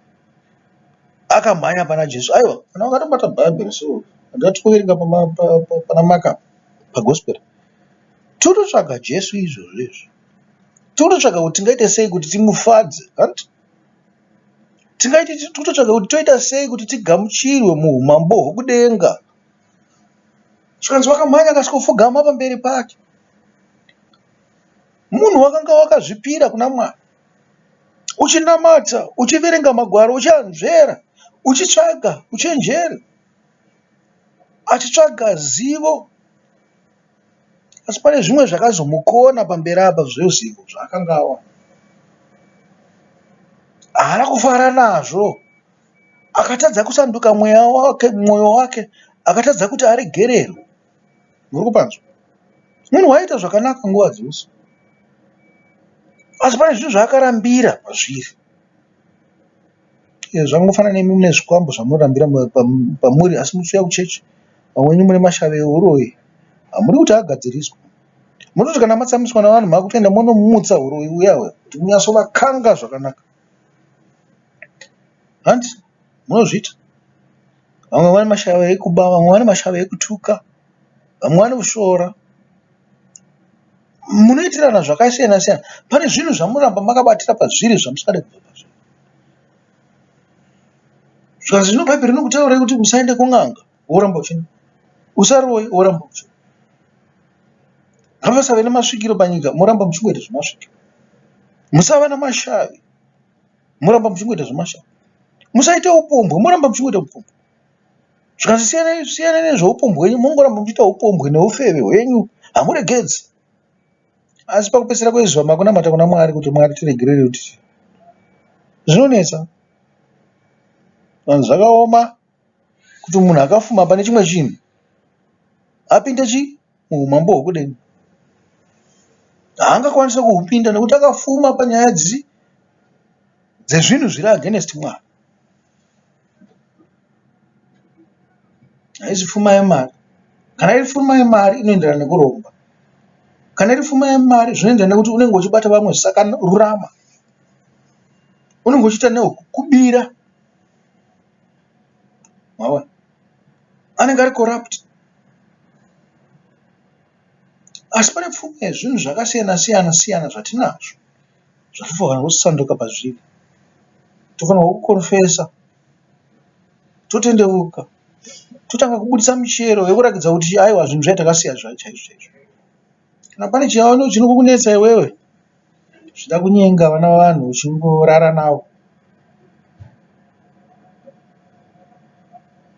akamhanya pana Jesu. Aiwa, kana wakatobata Bhaibheri so handati kuverenga pana Mark paGospel. Tinototsvaga Jesu izvozvo izvo. Tinototsvaga kuti tingaite sei kuti timufadze. Hanti? Tingaite tinototsvaga kuti toita sei kuti tigamuchirwe muumambo hwokudenga. Zvikanzi wakamhanya akasvikopfugama pamberi pake. Munhu wakanga wakazvipira kuna Mwari. Uchinamata, uchiverenga magwaro, uchianzvera, uchitsvaga uchenjeri, achitsvaga zivo. Asi pane zvimwe zvakazomukona pamberi apa zvezivo zvaakanga awana. Haana kufara nazvo. Akatadza kusanduka mweya wake, mwoyo wake akatadza kuti aregererwe. Muri kupanzwa? Munhu waiita zvakanaka nguva dzose. Asi pane zvinhu zvaakarambira pazviri. Zvakangofanana nemi mune zvikwambo zvamunorambira pamuri asi muchiuya kuchechi. Vamwe venyu mune mashavi ehuroyi. Hamudi kuti agadziriswe. Munoti kana matsamwiswa navanhu makutoenda monomutsa huroyi uya uya kuti munyatsovakanga zvakanaka. Hanti munozviita? Vamwe vane mashavi ekuba, vamwe vane mashavi ekutuka, vamwe vanosvora. Munoitirana zvakasiyana siyana. Pane zvinhu zvamunoramba makabatira pazviri zvamusingade kubva pazviri. Zvikanzi zvino Bhaibheri rinokutaurai kuti musaende kun'anga woramba uchienda. Usaroye woramba uchienda. Ngapasave nemasvikiro panyika moramba muchingoita zvemasvikiro. Musava namashavi moramba muchingoita zvemashavi. Musaite upombwe moramba muchingoita upombwe. Zvikanzi siyanai siyanai nezveupombwe hwenyu mongoramba muchiita upombwe neufeve hwenyu hamuregedzi. Asi pakupedzisira kwezuva makunamata kuna Mwari kuti Mwari tiregerere kuti zvinonetsa. Vanhu zvakaoma kuti munhu akafuma pane chimwe chinhu apinde chii muumambo hwekudenga. Haangakwanisi kuhupinda nekuti akafuma panyaya dzezvinhu zviri against Mwari. Haisi pfuma yemari. Kana iri pfuma yemari inoenderana nekuromba. Kana iri pfuma yemari zvinoenderana nekuti unenge uchibata vamwe zvisakarurama. Unenge uchiita nekubira. Maona? Anenge ari corrupt. Asi pane pfuma yezvinhu zvakasiyana siyana siyana zvatinazvo zvatinofanirwa kusanduka pazviri. Tofanirwa kukonfesa totendeuka totanga kubudisa michero yekuratidza kuti aiwa zvinhu zvacho takasiya chaizvo chaizvo. Kana pane chinokunetsa iwewe uchida kunyenga vana vevanhu uchingorara navo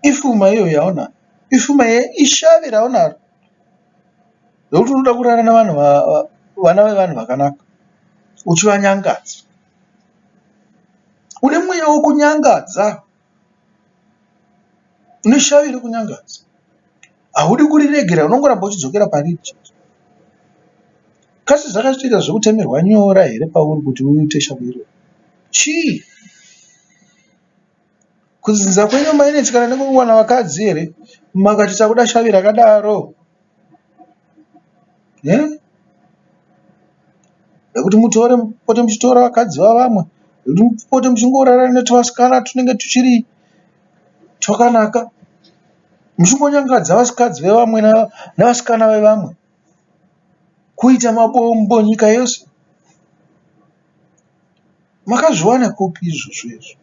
ifuma iyoyo yaunayo, ifuma ishavi raunaro rekuti unoda kurara nevanhu vana vevanhu vakanaka uchivanyangadza. Une mweya wekunyangadza, une shavi rekunyangadza. Haudi kuriregera unongoramba uchidzokera pariri chete. Kasi zvakatoita zvekutemerwa nyora here pauri kuti uite shavi iroro? Chii? Kudzinza kwenyu mainetsekana nekuwana vakadzi here? Makati takuda shavi rakadaro. Rekuti mutore mupote muchitora vakadzi vavamwe, rekuti mupote muchingorara netuvasikana tunenge tuchiri twakanaka, muchingonyangadza vasikadzi vevamwe nevasikana vevamwe, kuita mabombo nyika yose. Makazviwana kupi izvozvo izvi?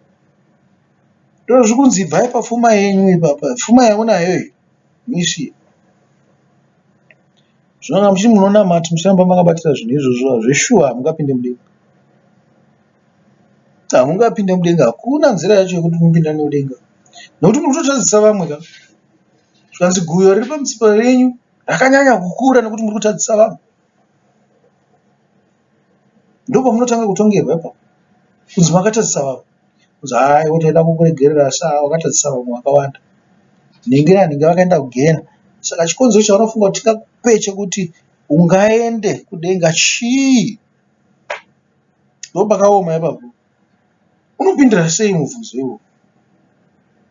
Ndozviri kunzi ibvai pafuma yenyu ipapa, fuma yaunayo iyi muisiye. Zvino kana muchiti munonamata muchiramba makabatira zvinhu izvozvo zveshuwa hamungapinde mudenga. Hamungapinde mudenga, hakuna nzira yacho yekuti mupinde mudenga nekuti muri kutotadzisa vamwe ka. Zvikanzi guyo riri pamutsipa renyu rakanyanya kukura nekuti muri kutadzisa vamwe. Ndopamunotanga kutongerwa ipapo kunzi makatadzisa vamwe. Kunzi haa iwe taida kukuregerera asi haa wakatadzisa vamwe vakawanda. Nhingi nanhingi vakaenda kugehena. Saka chikonzero chaunofunga kuti tingakupe chekuti ungaende kudenga chii? Ndopakaoma ipapo. Unopindura sei mubvunzo iwowo?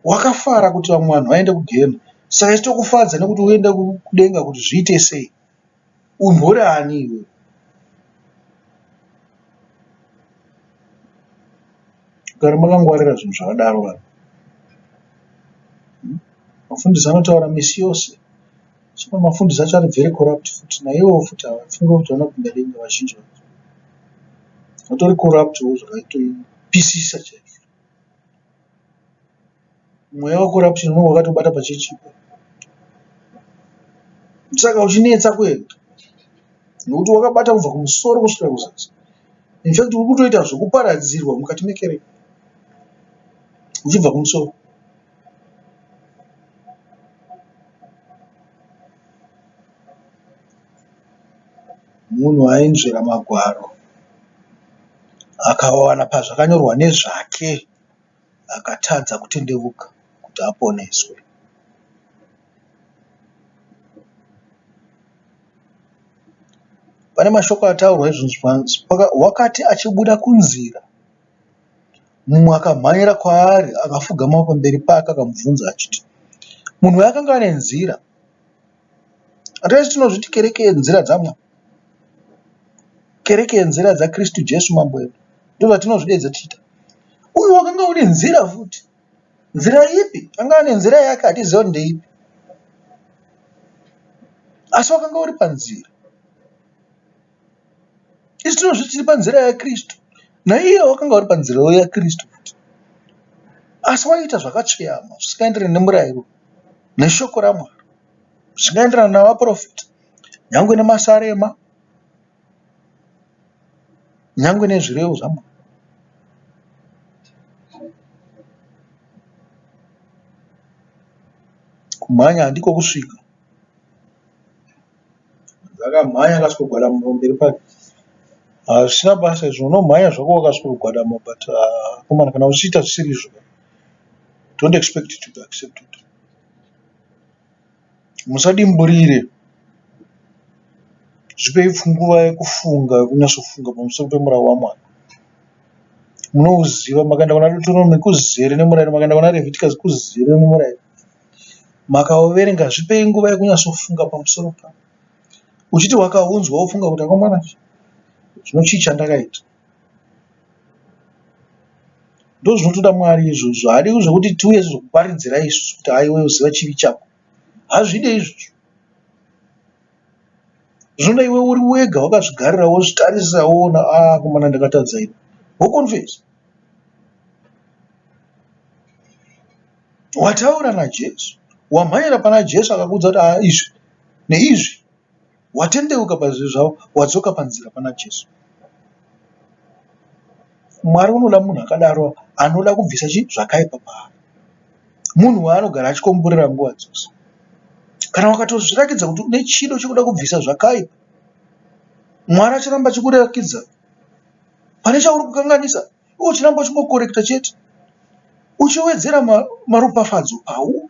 Wakafara kuti vamwe vanhu vaende kugehena saka ichitokufadza nekuti uende kudenga kuti zviite sei? Umbori ani iwe? Gara makangwarira zvinhu zvakadaro vanhu. Mafundisi anotaura misi yose. Saka mafundisi acho ari very corrupt futi naivowo futi havafungi kuti vanopinda denga vazhinji vacho. Vatori corrupt wo zvakatoipisisa chaizvo. Mweya wecorruption unenge wakatobata pachechi ipapo. Saka uchinetsa kuenda nekuti wakabata kubva kumusoro kusvika kuzasi. In fact uri kutoita zvekuparadzirwa mukati mekereke uchibva kumusoro. Munhu ainzvera magwaro akawana pazvakanyorwa nezvake akatadza kutendevuka kuti aponeswe. Pane mashoko ataurwa izvozvi wakati achibuda kunzira mumwe akamhanyira kwaari akafugama pamberi pake akamubvunza achiti, Munhu uyu akanga ane nzira Hatisi tinozviti kereke yenzira dzaMwari. Kereke yenzira dzaKristu Jesu Mambo wedu. Ndozvatinozvideedza tichiita. Uyu wakanga une nzira futi. Nzira ipi? Anga ane nzira yake hatiziva kuti ndeipi. Asi wakanga uri panzira. Isu tinozviti tiri panzira yaKristu. Naiye wakanga uri panzirawo yaKristu futi. Asi waiita zvakatsveyama zvisingaenderani nemurayiro neshoko raMwari. Zvisingaenderani navaprofita nyangwe nemasarema nyangwe nezvirevo zvaMwari. Kumhanya handiko kusvika. Akamhanya akasvikogwadama pamberi pake. Hazvina basa izvo unomhanya zvako wakasvikogwadama but akomana kana uchiita zvisiri izvo don't expect to be accepted. Musadimburire. Zvipei nguva yekufunga yekunyatsofunga pamusoro pemurawo waMwari. Munouziva makaenda kuna Deuteronomy kuzere nemurayiro, makaenda kuna Leviticus kuzere nemurayiro. Makauverenga zvipei nguva yekunyatsofunga pamusoro pawo. Uchiti wakaunzwa wofunga kuti akomana zvino chii chandakaita. Ndozvinotoda Mwari izvozvo. Haadi zvekuti tiuye tizokuparidzirai isusu kuti haiwa ziva chivi chako. Hazvide izvozvo. Zvinoda iwe uri wega wakazvigarira wozvitarisa woona ah akomana ndakatadza ini. Wokonfesa. Wataura naJesu. Wamhanyira pana Jesu akakuudza kuti ah izvi neizvi. Watendeuka pazvivi zvako wadzoka panzira pana Jesu. Mwari unoda munhu akadaro anoda kubvisa chii zvakaipa paari. Munhu waanogara achikomborera nguva dzose. Kana ukatozviratidza kuti une chido chekuda kubvisa zvakaipa, Mwari acharamba achikuratidza pane chauri kukanganisa iwe uchiramba uchingokorekita chete uchiwedzera maropafadzo pauri.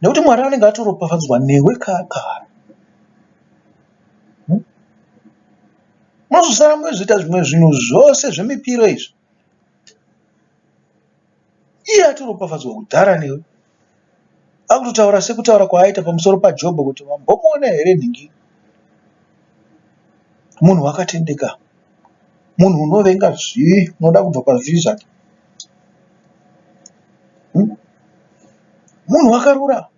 Nekuti Mwari anenge atoropafadzwa newe kare. Munozosara mozoita zvimwe zvinhu zvose zvemipiro izvi. Iye atoropafadzwa kudhara newe. Akutotaura sekutaura kwaaita pamusoro paJobho kuti wambomuona here nhingi? Munhu wakatendeka. Munhu unovenga zvivi, unoda kubva pazvivi zvake. Munhu wakarurama.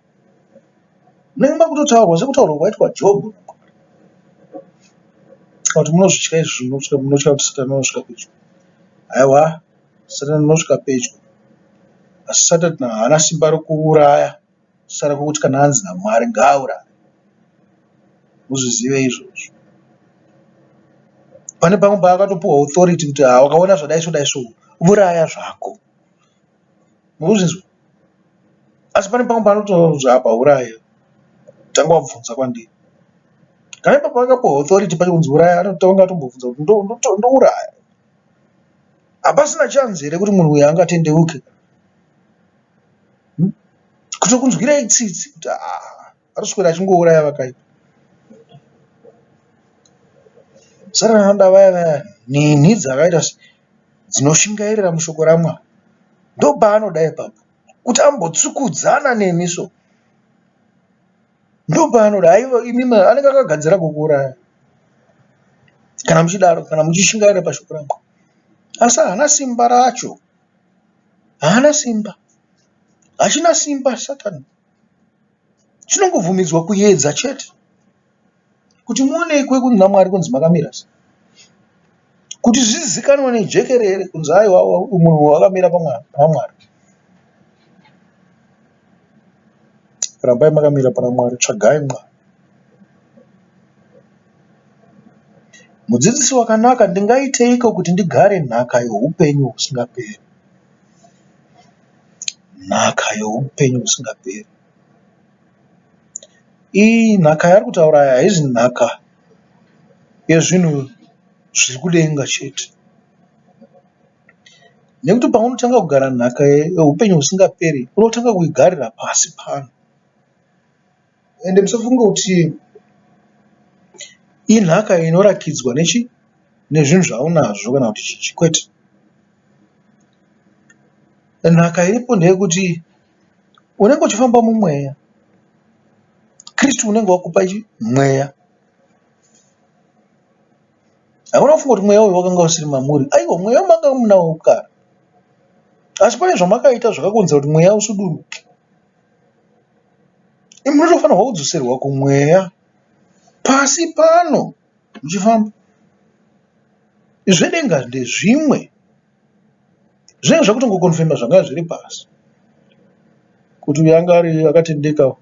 Munenge makutotaurwa sekutaurwa kwaitwa Jobho. Kana kuti munozvitya izvi munotya kuti Satani anosvika pedyo. Haiwa, Satani anosvika pedyo. Asi Satani haana simba rekuuraya kusara kwekuti kana anzi naMwari ngaauraye. Muzvizive izvozvo. Pane pamwe paakatopiwa authority kuti haa wakaona zvadai so dai so uraya zvako. Murikuzvinzwa? Asi pane pamwe paanotonzi apa uraya tanga wabvunza kwandiri. Kana ipapo akapiwa authority pacho kunzi uraya anotanga atombobvunza kuti ndouraya. Hapasina chance here kuti munhu uyu angatendeuke? Kutokunzwirai tsitsi kuti haa anoswera achingouraya vakaipa. Satani anoda vaya vaya nhinhi dzakaita dzinoshingairira mushoko raMwari. Ndopaanoda ipapo kuti ambotsukudzana nemi so. Ndopaanoda haiwa imimi anenge akagadzira kukuuraya kana muchidaro kana muchishingaira pashoko raMwari. Asi haana simba racho. Haana simba. Hachina simba Satani. Chinongobvumidzwa kuedza chete. Kuti muonekwe kuna Mwari kunzi makamira sei. Kuti zvizikanwe nejekerere kunzi aiwa munhu wakamira pana Mwari. Rambai makamira pana Mwari, tsvagai Mwari. Mudzidzisi wakanaka, ndingaiteiko kuti ndigare nhaka youpenyu husingaperi? Nhaka youpenyu husingaperi. Iyi nhaka yaari kutaura aya haizi nhaka yezvinhu zviri kudenga chete. Nekuti paunotanga kugara nhaka yeupenyu husingaperi, unotanga kuigarira pasi pano. Ende musafunga kuti inhaka inorakidzwa nechi nezvinhu zvaunazvo kana kuti chichi kwete. Nhaka iripo ndeyekuti unenge uchifamba mumweya. Kristu unenge wakupa chi mweya. Hauna kufunga kuti mweya uyu wakanga usiri mamuri. Aiwa mweya manga munawo kare. Asi pane zvamakaita zvakakonzera kuti mweya usuduruke. Imi munotofanirwa kudzoserwa kumweya pasi pano muchifamba. Zvedenga ndezvimwe. Zvinenge zvakutongokonfema zvanga zviri pasi. Kuti uyu anga ari akatendeka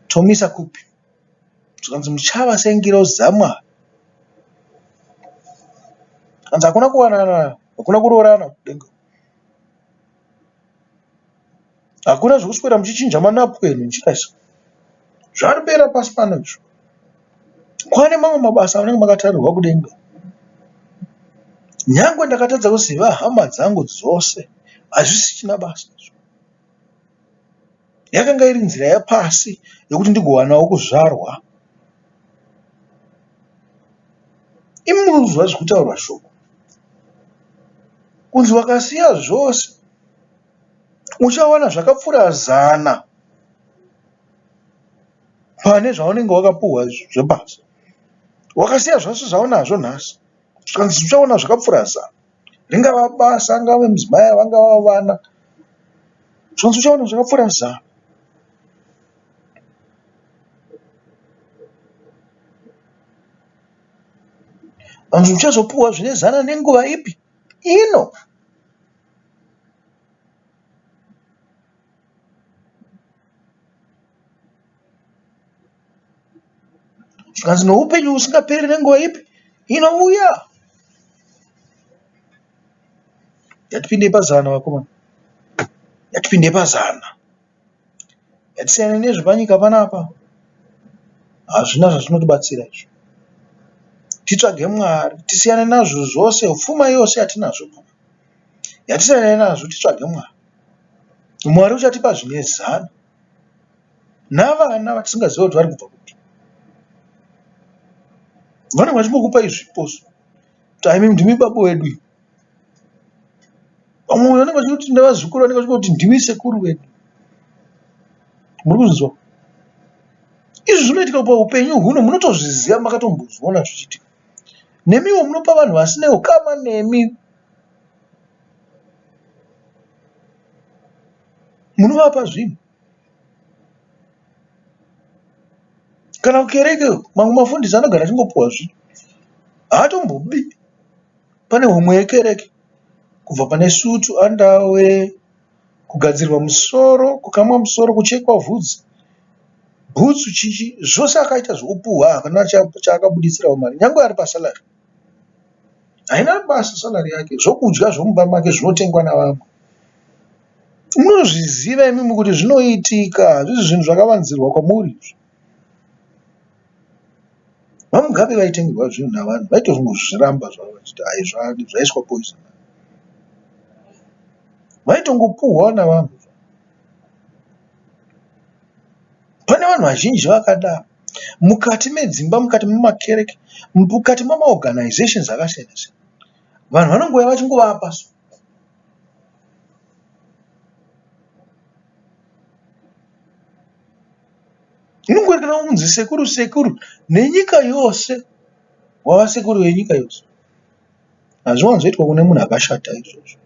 tomuisa kupi? Zvikanzi muchava sengirozi dzaMwari. Zvikanzi hakuna kuwanana, hakuna kuroorana kudenga. Hakuna zvekuswera muchichinja manapukeni muchiita sei. Zvapera pasi pano izvo. Kwane mamwe mabasa amunenge makatarirwa kudenga. Nyangwe ndakatadza kuziva hama dzangu dzose hazvisichina basa izvo. Yakanga iri nzira yapasi yekuti ndigowanawo kuzvarwa. Imi munonzwa zvikutaurwa shoko kunzi wakasiya zvose uchawana zvakapfuura zana pane zvaunenge wakapuhwa zvepasi. Wakasiya zvose zvaunazvo nhasi zvikanzi uchawana zvakapfuura zana. Ringava basa, angave mudzimai, vangava vana, zvikanzi uchawana zvakapfuura zana. Vanzi uchazopuhwa zvine zana nenguva ipi? Ino. Zvikanzi noupenyu husingaperi nenguva ipi? Inouya. Ngatipindei pazana vakomana. Ngatipindei pazana. Ngatisiyane nezvepanyika panapa. Hazvina zvazvinotibatsira izvo. Titsvage Mwari tisiyane nazvo zvose pfuma yose yatinazvo ngatisiyane nazvo titsvage Mwari. Mwari uchatipa zvine zano navana vatisingazive kuti vari kubva kupi. Vanenge vachingokupai zvipo kuti imi ndimi baba vedu imi. Vamwe vanenge vachiti nevazukuru vanenge vachingoti ndimi sekuru vedu. Muri kuzvinzwa? Izvi zvinoitika paupenyu huno munotozviziva makatombozviona zvichiitika. Nemiwo munopa vanhu vasina ukama nemi. Munovapa zvinhu. Kana kukereke mamwe mafundisi anogara achingopuwa zvinhu. Haatombobi. Pane homwe yekereke kubva pane sutu, andawe, kugadzirwa musoro, kukamwa musoro, kuchekwa vhudzi, bhutsu chii chii zvose akaita zvekupuhwa hakuna chaakabuditsirawo mari nyangwe ari pasalari. Haina basa salari yake zvokudya zvomumba make zvinotengwa navamwe. Munozviziva imimi kuti zvinoitika hazvisi zvinhu zvakavanzirwa kwamuri izvi. VaMugabe vaitengerwa zvinhu navanhu vaitongozviramba zvavo vachiti hai zvaiswa poison. Vaitongopuhwa navanhu. Pane vanhu vazhinji vakadaro mukati medzimba, mukati memakereke, mukati memaorganisations akasiyana siyana. Vanhu vanongouya vachingovapa so. Unongoerekana wonzi sekuru sekuru nenyika yose wava sekuru venyika yose. Hazviwanzoitwa kune munhu akashata izvozvo.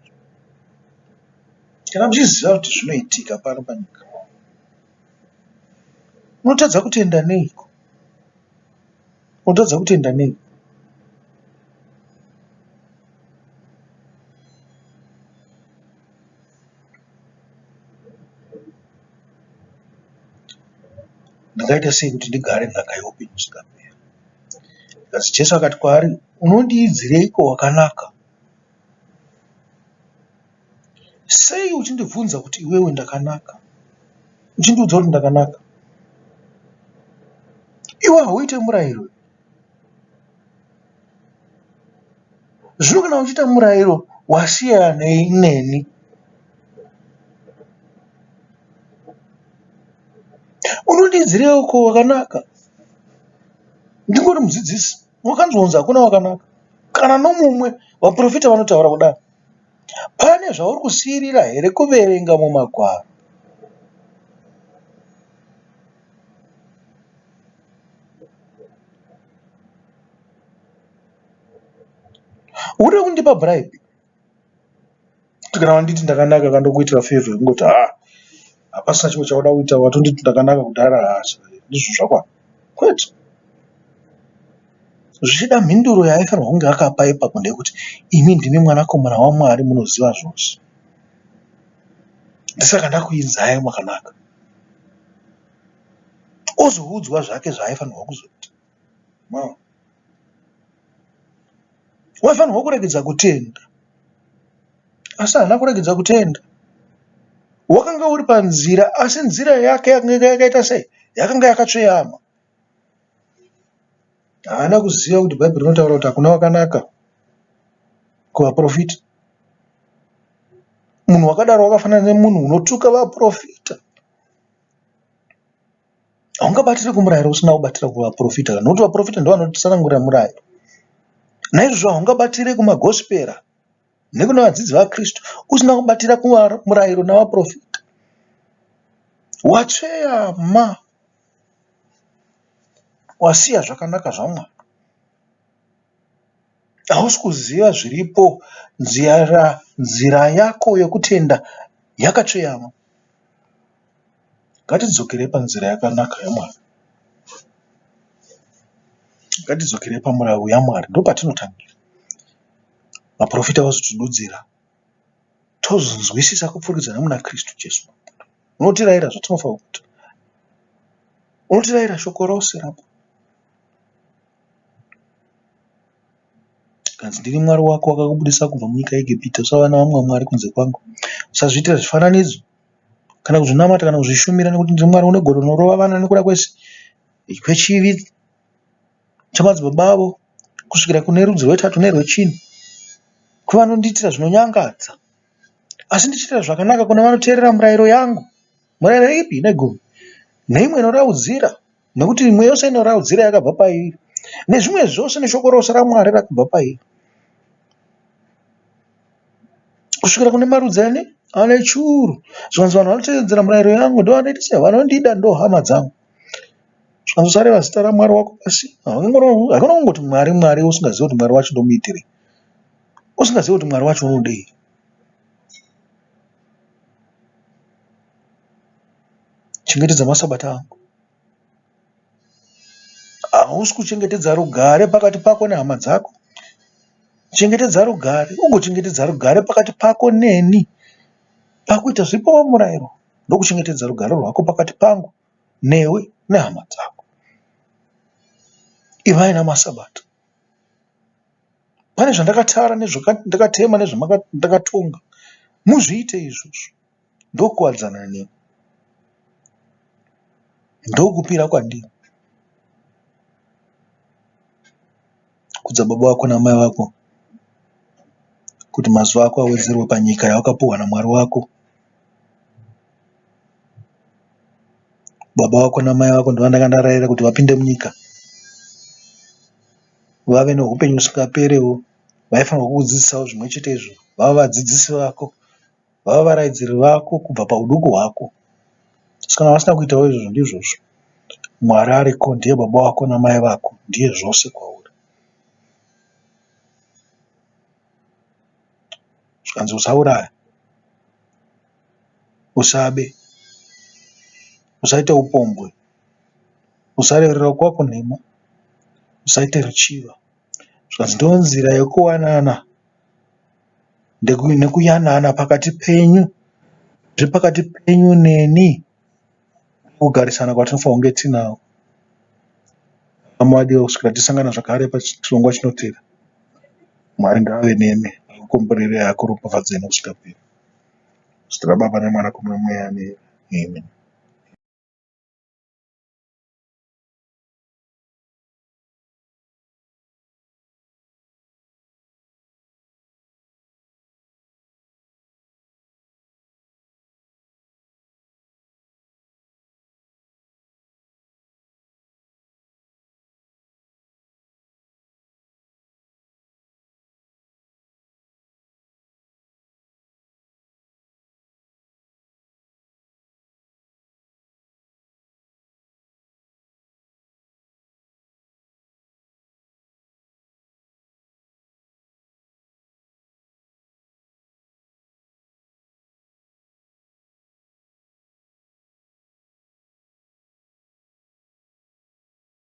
Kana muchiziva kuti zvinoitika pano panyika unotadza kutenda neiko? Unotadza kutenda neiko? Ndingaita sei kuti ndigare nhaka yeupenyu husingaperi? Asi Jesu akati kwaari, Unondiidzireiko wakanaka? Sei uchindibvunza kuti iwewe ndakanaka? Uchindiudza kuti ndakanaka? Iwe hauite murayiro. Zvino kana uchiita murayiro wasiyanei neni? Unondiidzireiko wakanaka? Ndingori mudzidzisi. Wakanzwa hakuna wakanaka kana nomumwe. Vaprofita vanotaura kudaro. Pane zvauri kusiirira here kuverenga muMagwaro? Uda kundipa bribe? Kuti kana wanditi ndakanaka ka ndokuitira favor yekungoti haa hapasina chimwe chauda kuita watonditi ndakanaka kudhara haa saka ndizvo zvakwana. Kwete. Zvichida mhinduro yaaifanirwa kunge akapa ipapo ndeyekuti imi ndimi mwanakomana waMwari munoziva zvose. Ndosaka ndakuinzai makanaka. Ozoudzwa zvake zvaaifanirwa kuzoita. Maona? Waifanirwa kuregedza kutenda. Asi haana kuregedza kutenda. Wakanga uri panzira asi nzira yake yakanga yakaita sei? Yakanga yakatsveyama. Haana kuziva kuti Bhaibheri rinotaura kuti hakuna wakanaka kuvaprofita. Munhu wakadaro wakafanana nemunhu unotuka vaprofita. Haungabatiri kumurayiro usina kubatira kuvaprofita nokuti vaprofita ndivo vanotitsanangurira murayiro. Naizvozvo haungabatire kumagospera nekune vadzidzi vaKristu usina kubatira kumurayiro navaprofita. Watsveyama, wasiya zvakanaka zvaMwari. Hausi kuziva zviripo, nzira yako yokutenda yakatsveyama. Ngatidzokerei panzira yakanaka yaMwari. Ngatidzokerei pamurau yaMwari ndopatinotangira. Vaprofita vazotidudzira tozonzwisisa kupfurikidza nemuna Kristu Jesu. Unotirayira zvatinofanira kuita. Unotirayira shoko rose rako. Zvikanzi, Ndini Mwari wako wakakubudisa kubva munyika yeEgipita. Usava navamwe vamwari kunze kwangu. Usazviitira zvifananidzo kana kuzvinamata kana kuzvishumira nekuti ndiri Mwari une godo rinorova vana nekuda kwechivi chamadzibaba avo kusvikira kune rudzi rwetatu nerwechina kwevanondiitira zvinonyangadza. Asi ndichiitira zvakanaka kune vanoteerera mirayiro yangu. Mirayiro ipi ine gumi neimwe inoraudzira nekuti imwe yose inoraudzira yakabva pairi nezvimwe zvose neshoko rose raMwari rakabva pairi kusvikira kune marudzi ane ane churu zvikanzi vanhu vanotevedzera murayiro yangu ndovanoita sei vanondida ndo hama dzangu zvikanzi usareva zita ramwari wako pasina hakuna kungoti mwari mwari usingazivi kuti mwari wacho ndomuitirei usingazivi kuti mwari wacho unodei Chengetedza masabata angu. Hausi kuchengetedza rugare pakati pako nehama dzako. Chengetedza rugare ugochengetedza rugare pakati pako neni. Pakuita zviri pamurayiro ndokuchengetedza rugare rwako pakati pangu newe nehama dzako. Ivai namasabata. Pane zvandakatara nezvandakatema nezvandakatonga. Muzviite izvozvo. Ndokuwadzana nemi. Ndokupira kwandiri. Kudza baba vako namai vako kuti mazuva ako awedzerwe panyika yawakapuhwa naMwari wako. Baba vako namai vako ndovandanga ndaraira kuti vapinde munyika vave neupenyu husingaperewo. Vaifanirwa kukudzidzisawo zvimwe chete izvo vava vadzidzisi vako. Vava varaidziri vako kubva pauduku hwako. Asi kana vasina kuitawo izvozvo ndizvozvo. Mwari ariko ndiye baba vako namai vako ndiye zvose kwauri. Zvikanzi usauraya, usabe, usaite upombwe, usareverera kwako nhema, usaite ruchiva. Zvikanzi ndonzira yekuwanana nekuyanana pakati penyu zviri pakati penyu neni kugarisana kwatinofanira kunge tinako. Hama vadiwa, kusvikira tisangana zvakare pachirongwa chinotevera, Mwari ngaave nemi, akukomborerei, akuropafadzei nokusingaperi. Muzita raBaba neMwanakomana neMweya. Amen.